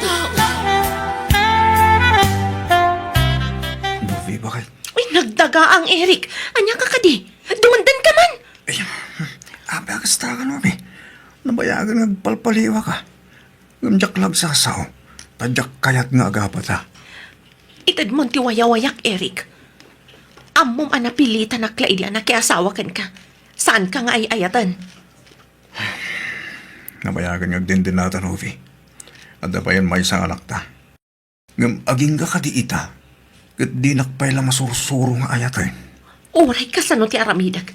Novi, bakit? Uy, nagdagaang, Eric. Ania ka kadi? Dumandun ka man. Ay, apay a kasta ka, Novi? Nabayagen nga agpalpaliwa ka. Ngem diak la agsasao, ta diak kayat nga agapata. Itedmon ti wayawayak, Eric. Ammom a napilitanak la idi a nakiasawa kenka. Saanka nga ay-ayaten. Nabayagen nga agdindinata, Novi. Adda payen maysa nga anakta. Ngem agingga kadi ita, ket dinak pay la masursuro nga ayaten. Uray kasano ti aramidek,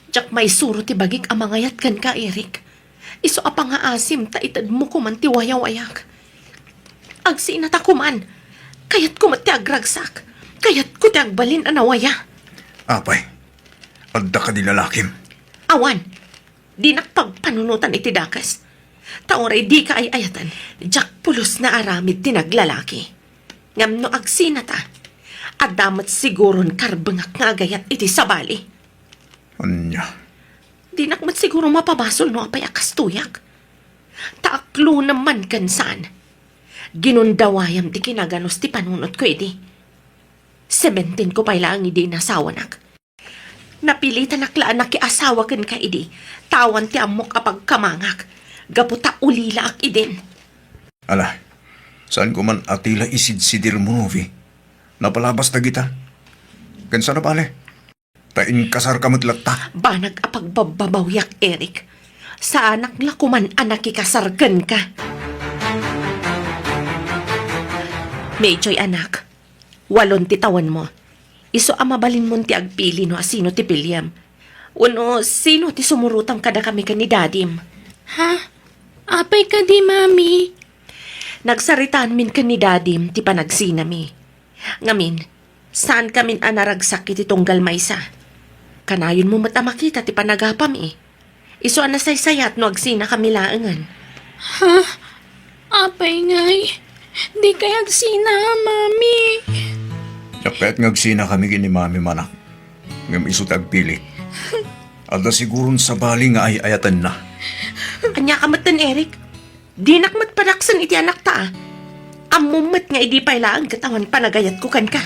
diak maisuro ti bagik a mangayat kenka, Eric. Isu a pangaasim ta itedmo koman ti wayawayak. Agsinata koman. Kayatko met ti agragsak. Kayatko ti agbalin a nawaya. Apay, adda kadi lalakim? Awan. Dinak pagpanunotan iti dakes. Ta uray dika ay-ayaten, diak pulos nga aramid ti naglalaki. Ngem no agsinata, adda met siguron karbengak nga agayat iti sabali. Ania? Dinak met siguro mapabasol no apay a kastoyak. Ta aklonem man ken saan. Ginundawayam ti kinaganus ti panunotko idi. Sebentinko pay laeng idi inasawanak. Napilitanak la a nakiasawa kenka idi, ta awan ti ammok a pagkamangak, gapu ta ulilaak idin. Ala, saanko man a ti la isidsidirmo, Novi. Napalabas dagita. Ken saan a bale? Ta inkasarka met latta. Banag a pagbabbabawiak, Eric. Saanak la koman a nakikasar kenka. Medyoy, anak, walon ti tawenmo. Isu a mabalinmon ti agpili no asino ti piliem. Wenno sino ti sumurotam kadakami ken ni Dadim. Ha? Apay kadi, Mami? Nagsaritaanmin ken ni Dadim ti panagsinami. Ngamin, saankamin a naragsak iti tunggal maysa. Kanayonmo met a makita ti panagapami. Isu a nasaysayat no agsinakami laengen. Ha? Apay ngay? Dikay agsina, Mami. Diak kayat nga agsinakami ken ni Mami, manak. Ngem isu ti agpili. Adda siguron sabali nga ay-ayatenna. Ania ka metten, Eric? Dinak met padaksen iti anakta, a. Ammom met nga idi pay laeng ket awan panagayatko kenka.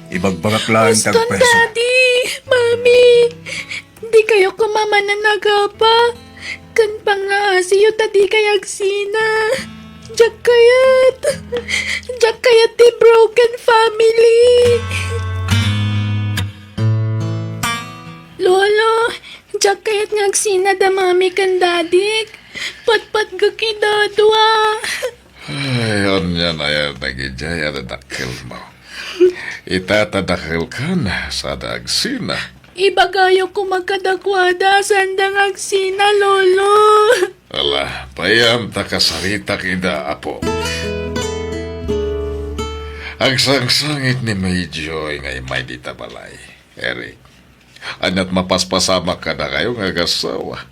Ibagbagak laeng ti agpayso. Daddy! Mami! Dikayo koma manen agapa ken pangngaasiyo ta dikay agsina. Diak kayat. Diak kayat ti broken family. Lolo, diak kayat nga agsina da Mami ken Dadik. Patpatgek ida a dua. Ay, ania a nayanak idiay a dadakkelmo? Ita ta dakkelkan, sada agsina. Ibagayo koma kadakuada a saanda nga agsina, Lolo. Ala, payam ta kasaritak ida, Apo. Agsangsangit ni Mayjoy nga immay dita balay, Eric. Ania't mapaspasamak kadakayo nga agassawa?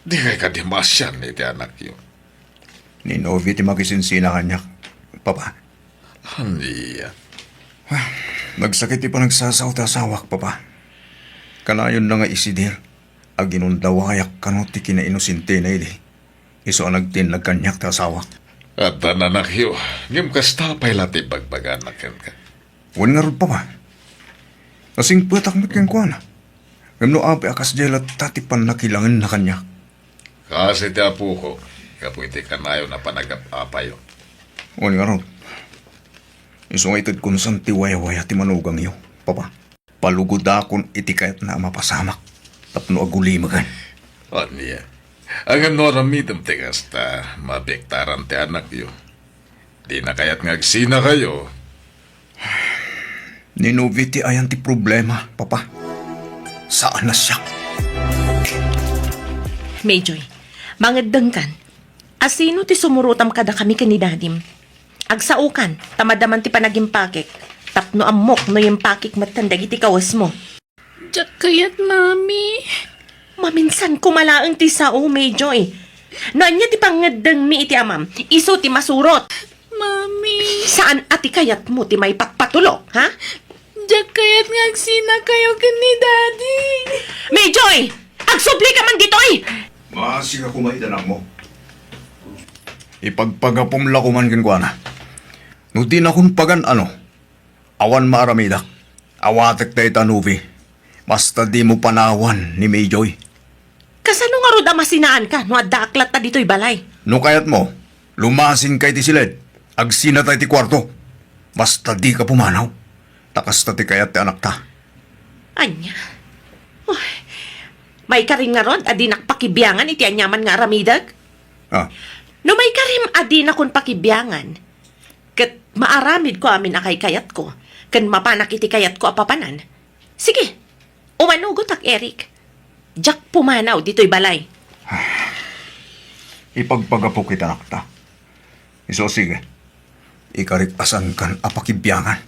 Dikay kadi maasian iti anakyo? Ni Novi ti makisinsina kaniak, Papa. Ania? Ah, nagsakit ti panagsasao ti asawak, Papa. Kanayonna nga isidir, aginundawayak kano ti kinainosentina idi. Isu a nagtinnag kaniak ti asawak. Addan anakyo, ngem kasta pay la ti ibagbagana kenka? Wen ngarud, Papa. Nasingpetak met kenkuana. Ngem no apay a kasdiay latta ti pannakilangenna kaniak? Kaasi ti apoko, gapu iti kanayon a panagap-apayo. Wen ngarud, isu nga itedkon san ti wayawaya ti manugangyo, Papa. Palugodakon iti kayatna a mapasamak tapno agulimegan. Ania? Ngem no aramidem ti kasta, mabiektaran ti anakyo. Dina kayat nga agsinakayo. Ni Novi ti ayan ti problema, Papa. Saan a siak. Mayjoy, mangeddengkan. Asino ti sumurotam kadakami ken ni Dadim? Agsaokan, ta madaman ti panagimpakek. Tapno ammok no yimpakek metten dagiti kawesmo. Diak kayat, Mami. Maminsan koma laeng ti sao, Mayjoy. No ania ti pangngeddengmi iti amam, isu ti masurot. Mami. Saan a ti kayatmo ti maipatpatulok, ha? Diak kayat nga agsinakayo ken ni Daddy. Mayjoy! Agsubli ka man ditoy! Maasika koma iti anakmo. Ipagpagapum la koman kenkuana. No dinakon pagan-ano, awan maaramidak. Awatek dayta, Novi. Basta dimo panawan ni Mayjoy. Kasano ngarud a masinaanka no addaak latta ditoy balay? No kayatmo, lumasinka iti siled. Agsinata iti kuarto. Basta dika pumanaw. Ta kasta ti kayat ti anakta. Ania? Uy, maikarim ngarud a dinak pakibiangan iti aniaman nga aramidek? Ah. No maikarim a dinakon pakibiangan, ket maaramidko amin a kaykayatko, ken mapanak iti kayatko a papanan, sige, umanugotak, Eric. Diak pumanaw ditoy balay. Ipagpagapok iti anakta. Isu a sige. Ikarik a saankan a pakibiangan.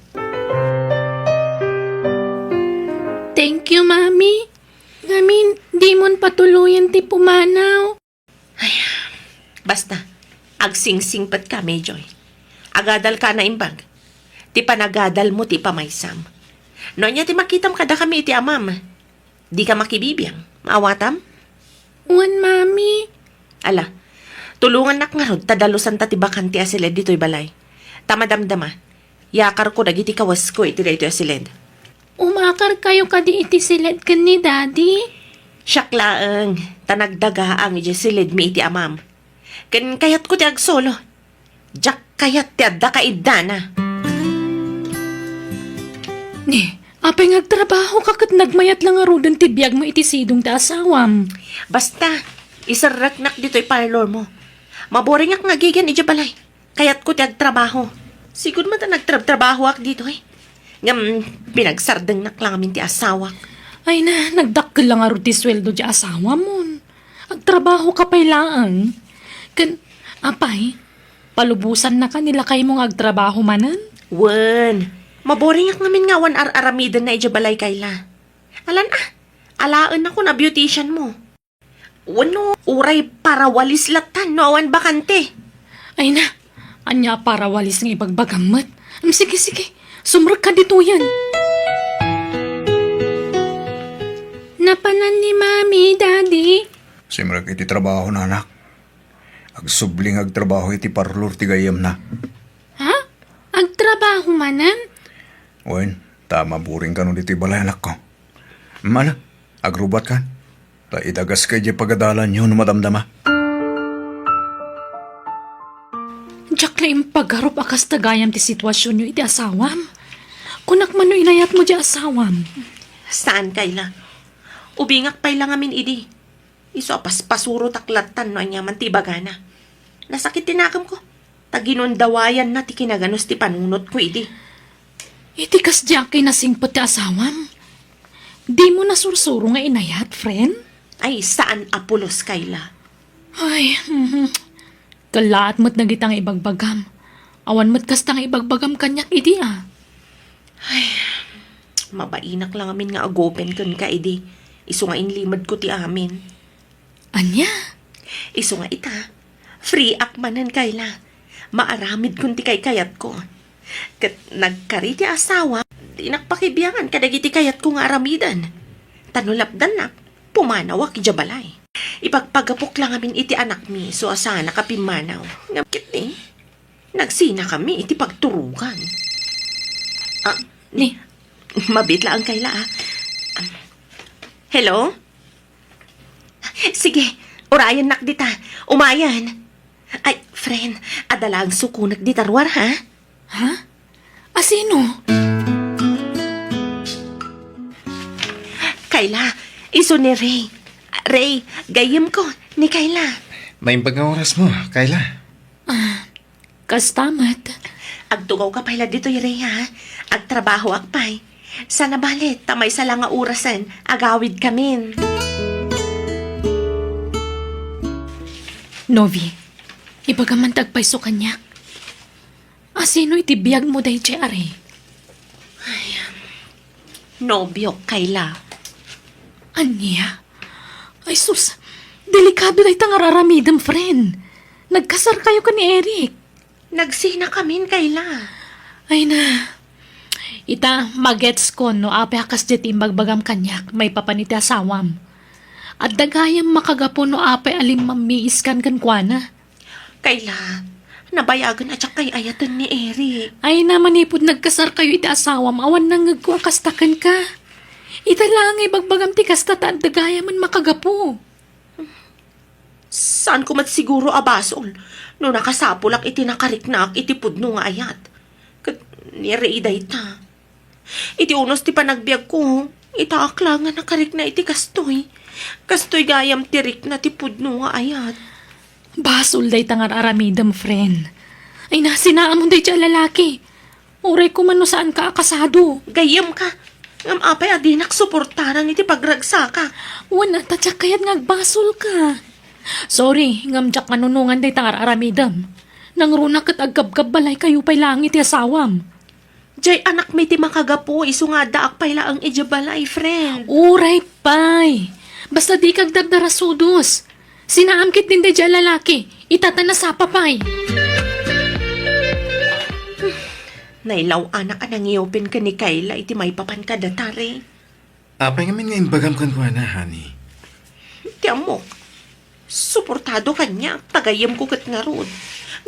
Thank you, Mami. Ngamin, dimon patuloyen ti pumanaw. Ay, basta, agsingsingpetka, Mayjoy. Agadalka a naimbag. Ti panagadalmo ti ipamaysam. No ania ti makitam kadakami iti amam, dika makibibiang. Maawatam? Wen, Mami. Ala, tulongannak ngarud ta dalusanta ti bakante a siled ditoy balay. Ta madamdama, yakarko dagiti kawasko iti daytoy a siled. Umakarkayo kadi iti siled ken ni Daddy? Siak laeng, ta nagdagaang idiay siledmi iti amam. Ken kayatko ti agsolo. Diak kayat ti adda kaiddana. Ni, apay nga agtrabahoka ket nagmayat la ngaruden ti biagmo iti sidong ti asawam? Basta, iserreknak ditoy parlormo. Maboringak nga agigan idiay balay. Kayatko ti agtrabaho. Sigud met a nagtrabtrabahoak ditoy. Ngem pinagsardengnak la ngamin ti asawak. Ay na, nagdakkel la ngarud ti sueldo ti asawamon. Agtrabahoka pay laeng. Ken, apay, palubosannaka ni lakaymo nga agtrabaho manen? Wen, maboringak ngamin nga awan ar-aramidenna idiay balay, Kayla. Alan a, alaennakon a beauticianmo. Wenno, uray parawalis latta no awan bakante. Ay na, ania a parawalis nga ibagbagam met? Em, sige, sige, sumrekka ditoyen. Napanan ni Mami, Daddy? Simrek iti trabaho, anak. Agsubli nga agtrabaho iti parlor ti gayyemna. Ha? Agtrabaho manen? Wen, ta maboring kano ditoy balay, anakko. Mana, agrubat kan. Ta idagaska idiay pagadalanyo no madamdama. Diak la impagarup a kasta gayam ti situasionyo iti asawam. Kunak man no inayatmo ti asawam. Saan, Kayla. Ubingak pay la ngamin idi. Isu a paspasurotak lattan no aniaman ti ibagana. Nasakit ti nakemko, ta ginundawayanna ti kinaganus ti panunotko idi. Iti kasdiak kinasingpet ti asawam, dimo nasursuro nga inayat, friend? Ay, saan a pulos, Kayla. Ay, mhm. Kellaat met dagita nga ibagbagam. Awan met kasta nga ibagbagam kaniak idi a. Ay, mabainak la ngamin nga agopen kenka idi. Isu nga inlimedko ti amin. Ania? Isu nga ita, free ak manen, Kayla. Maaramidkon ti kaykayatko. Ket nagkari ti asawa, dinak pakibiangan kadagiti kayatko nga aramiden. Ta no lapdannak, pumanawak idiay balay. Ipagpagapok la ngamin iti anakmi, isu a saannak a pimmanaw. Ngem ketdi, nagsinakami iti pagturogan. Ah, ni, mabiit laeng, Kayla, ah. Hello? Sige, urayennak dita. Umayen. Ay, friend, adda laeng sukonek dita ruar, ha? Ha? Asino? Kayla, isu ni Ray. Ray, gayyemko, ni Kayla. Naimbag nga orasmo, Kayla. Ah, kasta met. Agtugawka pay la ditoy, Ray, ha? Agtrabahoak pay. Saan a bale, ta maysa la nga orasen, agawidkamin. Novi, ibagam man ti agpayso kaniak. Asino iti biagmo daydiay a Ray? Ay, nobiok, Kayla. Ania? Ay sus, delikado dayta nga ar-aramidem, friend. Nagkasarkayo ken ni Eric. Nagsinakamin, Kayla. Ay na. Ita, magetskon no apay a kasdiay ti imbagbagam kaniak maipapan iti asawam. Adda gayam makagapu no apay a limmammiiskan kenkuana. Kayla, nabayagen a diak ay-ayaten ni Eric. Ay na, manipud nagkasarkayo iti asawam, awan nangngegko a kasta kenka. Ita laeng nga ibagbagam ti kasta ta adda gayamen makagapu. Saanko met siguro a basol no nakasapulak iti nakariknaak iti pudno nga ayat. Ket ni Ray dayta. Iti unos ti panagbiagko, itaak la nga nakarikna iti kastoy. Kastoy gayam ti rikna ti pudno nga ayat. Basol dayta nga ar-aramidem, friend. Ay na, sinaamon daydiay a lalaki. Uray koma no saanka a kasado. Gayyemka. Ngem apay a dinak suportaran iti pagragsakak? Wen, ta diak kayat nga agbasolka. Sorry, ngem diak manunongan dayta nga ar-aramidem. Nangruna ket agkabkabbalaykayo pay laeng iti asawam. Diay anakmi ti makagapu, isu nga addaak pay laeng idiay balay, friend. Uray pay. Basta dika agdardara sudos. Sinaam ketdin daydiay a lalaki. Ita ta nasapa pay. Nailaw-anak a nangiupen ken ni Kayla iti maipapan kadata, Ray. Apay ngamin nga imbagam kenkuana, honey? Ti ammok. Suportado kaniak, ta gayyemko ket ngarud.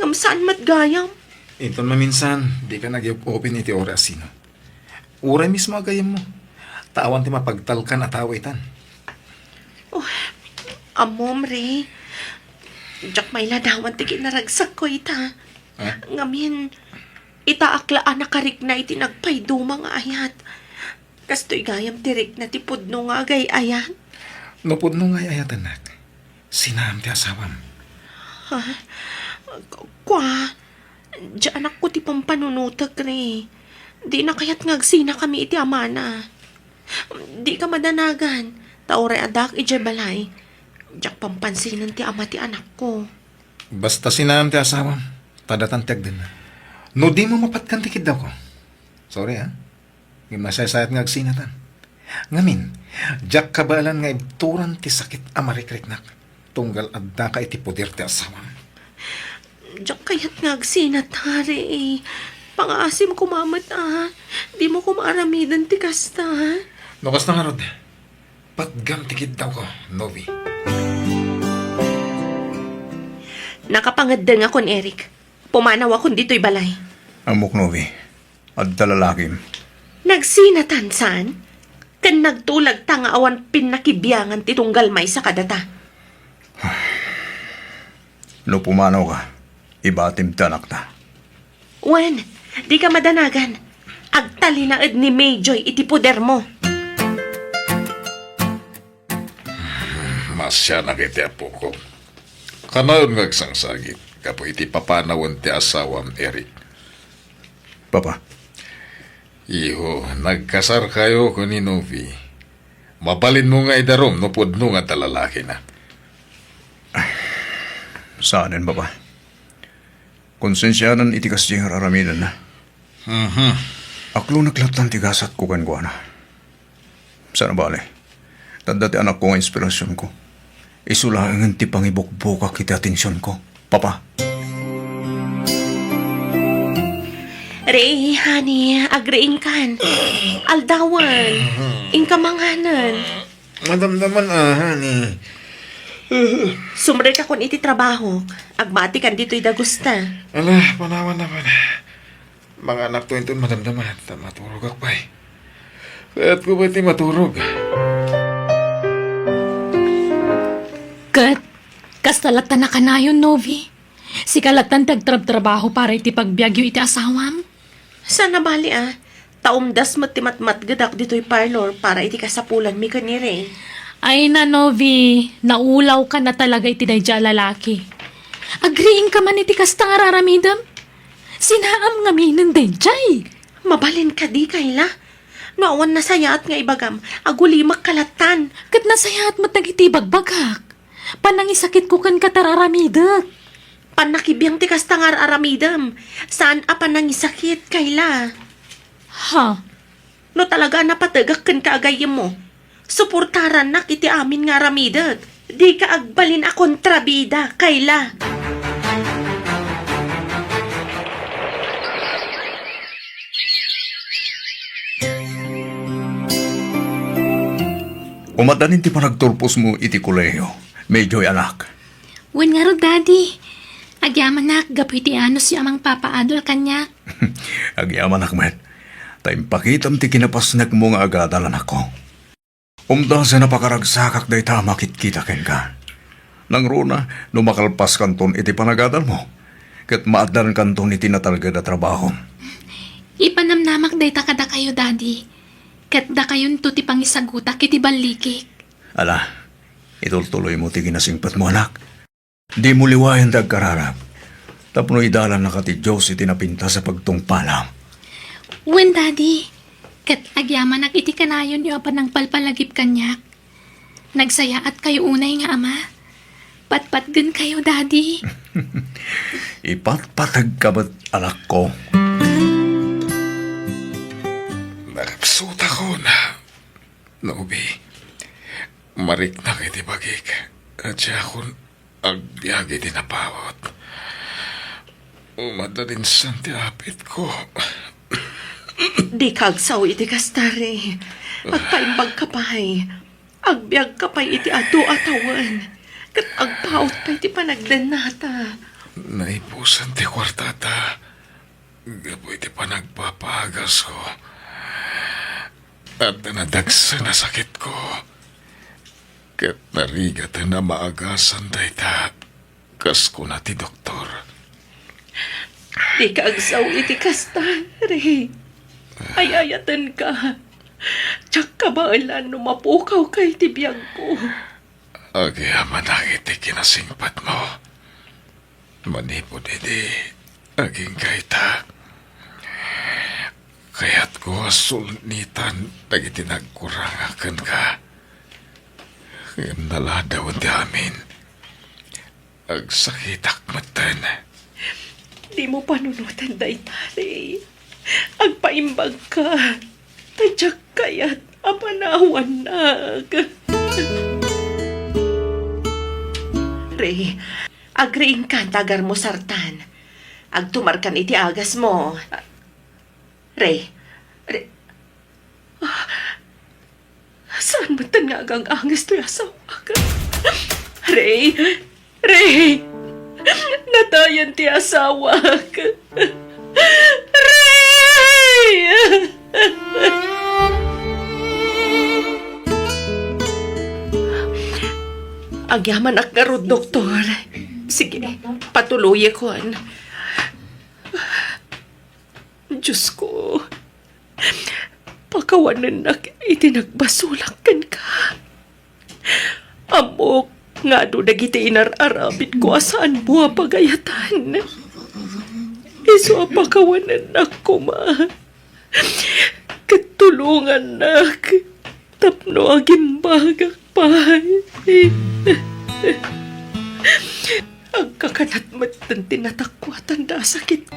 Ngem saan met gayam. Inton maminsan, dika nag-iup-upin iti orasina. Uray mismo a gayyemmo. Ta awan ti mapagtalkan a tao itan. Oh, ammom, Ray. Diak mailadawan ti kinaragsakko ita. Ha? Ngamin, itaak la a nakarikna iti nagpayduma nga ayat. Kastoy gayam ti rikna ti pudno nga agay-ayat. No pudno nga ay-ayatennak, sinaam ti asawam. Ha? Ku-, kua, diay anakko ti pampanunotek, Ray. Dina kayat nga agsinakami iti amana. Dika madanagan, ta uray addaak idiay balay, diak pampansinen ti ama ti anakko. Basta sinaam ti asawam, ta datan ti agdenna. No dimo mapatgan ti kiddawko. Sorry, ha? Ngem nasaysayat nga agsinatan. Ngamin, diak kabaelan nga ibturan ti sakit a marikriknak, tunggal addaka iti poder ti asawam. Diak kayat nga agsinatan, Ray. Pangaasim koma met, a. Dimo koma aramiden ti kasta. No kasta ngarud, patgam ti kiddawko, Novi. Nakapangeddengakon, Eric. Pumanawakon ditoy balay. Ammok, Novi. Adda lalakim. Nagsinatan, saan? Ken nagtulagta nga awan pinnakibiangan ti tunggal maysa kadata. No pumanawka, ibatim ti anakta. Wen, dika madanagan. Agtalinaed ni Mayjoy iti podermo. Masianak iti apok. Kanayon nga agsangsagit gapu iti papanawen ti asawam, Eric. Papa. Iho, nagkasarkayo ken ni Novi. Mabalinmo nga idarum no pudno nga adda lalakina. Saanen, Papa. Konsensianan iti kasdi nga ar-aramidenna. Mhm. Aklonek lattan ti gasatko kenkuana. Saan a bale, ta adda ti anakko nga inspirasionko. Isu laengen ti pangibukbukak iti atensionko, Papa. Ray, honey, agriingkan. Aldawan. Inka manganen. Madamdaman, ah, honey. Sumrekakon iti trabaho. Agmatikan ditoy dagusta. Ala, panawan na pala. Manganakto inton madamdama, ta maturogak pay. Kayatko pay ti maturog. Ket, kasta lattan a kanayon, Novi. Sika lattan ti agtrabtrabaho para iti pagbiagyo iti asawam? Saan a bali, a. Ta umdas met ti matmatgedak ditoy parlor para iti kasapulanmi ken ni Ray. Ay na, Novi, naulawkan a talaga iti daydiay a lalaki. Agriingka man iti kasta nga ar-aramidem? Sinaam ngaminen daydiay. Mabalin kadi, Kayla? No awan nasayaat nga ibagam, agulimek ka lattan. Ket nasayaat met dagiti ibagbagak. Panangisakitko kenka ti ar-aramidek. Pannakibiang ti kasta nga ar-aramidem. Saan a panangisakit, Kayla. Ha? No talaga a napategak kenka a gayyemmo, suportarannak iti amin nga aramidek. Dika agbalin a kontrabida, Kayla. Umaddanin ti panagturposmo iti kolehiyo, Mayjoy, anak. Wen ngarud, Daddy. Agyamanak gapu iti anusyo a mangpapaadal kaniak. Agyamanak met. Ta impakitam ti kinapasnekmo nga agadal, anakko. Umdasen a pakaragsakak dayta a makitkita kenka. Nangruna, no makalpaskanton iti panagadalmo, ket maaddankanton iti natalged a trabahom. Ipanamnamak dayta kadakayo, Daddy. Ket dakayonto ti pangisagutak iti ballikik. Ala, itultuloymo ti kinasingpetmo, anak. Dimo liwayan ti agkararag, tapno idalannaka ti Dios iti napintas a pagtungpalam. Wen, Daddy, ket agyamanak iti kanayonyo a panangpalpalagip kaniak. Nagsayaatkayo unay nga ama. Patpatgenkayo, Daddy. Ipatpategka met, anakko. Narapsutakon, Nobi. Mariknak iti bagik. Diakon agbiag iti napawot. Umaddaninsan ti apitko. Dika agsao iti kasta, Ray. Agpaimbagka pay. Agbiagka pay iti adu a tawen. Ket agpawot pay ti panagdennata. Naipusan ti kuartata. Gapu iti panagpapaagasko, adda nadagsen a sakitko, ket narigaten a maagasan dayta, kas kuna ti doktor. Dika agsao iti kasta, Ray. Ay-ayatenka. Diak kabaelan no mapukawka iti biagko. Agyamanak iti kinasingpetmo. Manipud idi agingga ita, kayatko a sulnitan dagiti nagkurang kenka. Ngem naladawen ti amin. Agsakitak metten. Dimo panunoten dayta, Ray. Agpaimbagka. Ta diak kayat a panawannak. Ray, agriingkan ta agarmusartan. Agtumarkan iti agasmo. Ray, Ray, ah, saan metten nga agang-anges toy asawak? Ray, Ray, natayen ti asawak. Ray! Agyamanak ngarud, doktor. Sige, patuloyekon. Diosko, pakawanennak iti nagbasolak kenka. Ammok nga adu dagiti inar-aramidko a saanmo a pagayatan. Isu a pakawanennak koma. Ket tulongannak tapno agimbagak pay. Agkakanat metten ti natakuatan da a sakitko.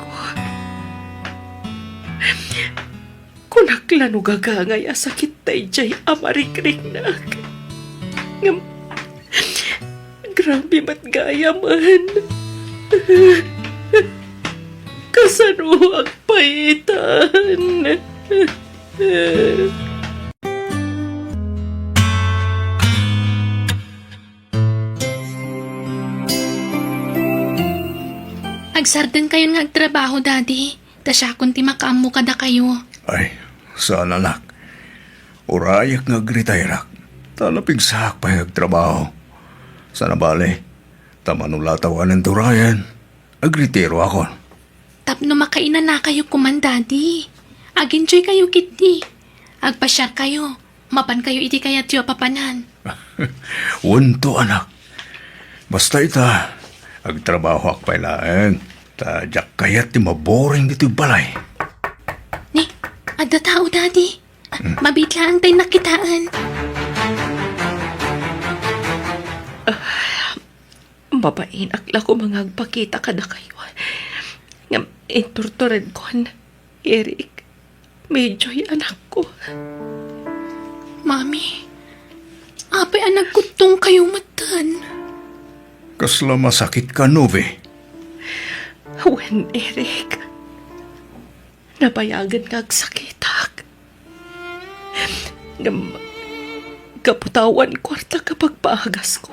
Kunak la no gagangay a sakit daydiay a marikriknak. Ngem, grabe met gayamen. Kasano agpaitan? Agsardengkayon nga agtrabaho, Daddy. Ta siakon ti makaammo kadakayo. Ay, saan, anak. Urayak nga agretairak. Ta napigsaak pay nga agtrabaho. Sana bale, ta mano la ta awanen ti urayen, agretiroakon. Tapno makainanakayo koman, Daddy. Ag-enjoykayo ketdi. Agpasiarkayo. Mapankayo iti kayatyo a papanan. Wen to, anak. Basta ita, agtrabahoak pay laeng. Ta diak kayat ti maboring ditoy balay. Ni, adda tao, Daddy. Hmm. Mabiit laeng tay nakitaen. Ah, mabainak la koma nga agpakita kadakayo. Ngem inturturedkon, Eric, medioy anakko. Mami, apay a nagkuttongkayo metten? Kasla masakitka, Novi? Wen, Eric. Nabayagen nga agsakitak. Ngem, gapu ta awan kuarta nga pagpaagasko,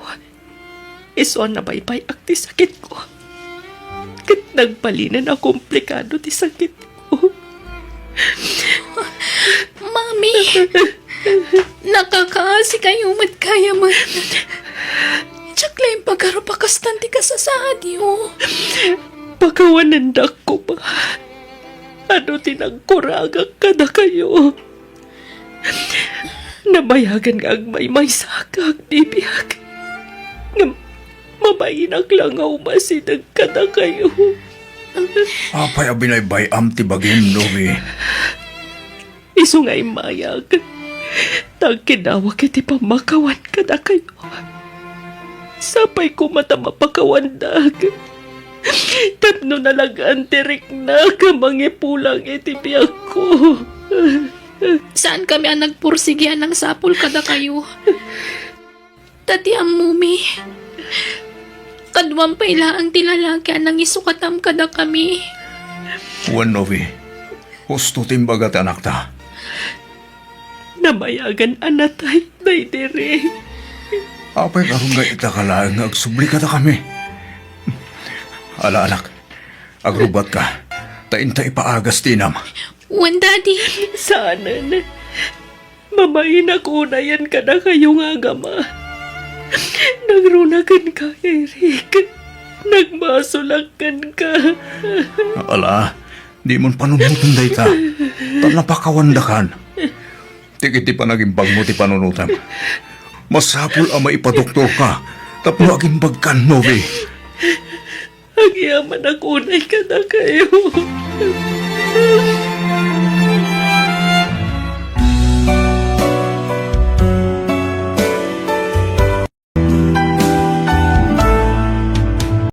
isu a nabaybay-ak ti sakitko. Ket nagbalinen a komplikado ti sakitko. Mami, nakakaasikayo met gayamen. Diak la impagarup a kastan ti kasasaadyo. Pakawanendak koma. Adu ti nagkuragak kadakayo? Nabayagen nga agmaymaysak nga agbibiag. Ngem mabainak la nga umasideg kadakayo. Apay a binaybay-am ti bagim, Novi? Isu nga immayag, ta agkiddawak iti pammakawan kadakayo. Sapay koma ta mapakawandak tapno nalag-an ti riknak a mangipulang iti biagko. Saankami a nagpursigi a nangsapul kadakayo. Ta ti ammomi, kaduam pay laeng ti lalaki a nangisukatam kadakami. Wen, Novi, husto ti imbaga ti anakta. Nabayagen a natay daydi Ray. Apay ngarud nga ita ka laeng nga agsubli kadakami? Ala, anak, agrubbatka, ta inta ipaagas ti inam. Wen, Daddy. Saanen. Mabainak unayen kadakayo nga agama. Nagruna kenka, Eric. Nagbasolak kenka. Ala, dimon panunoten dayta. Ta napakawandakan. Ti iti panagimbagmo ti panunotem, masapul a maipadoktorka tapno agimbagkan, Novi. Agyamanak unay kadakayo.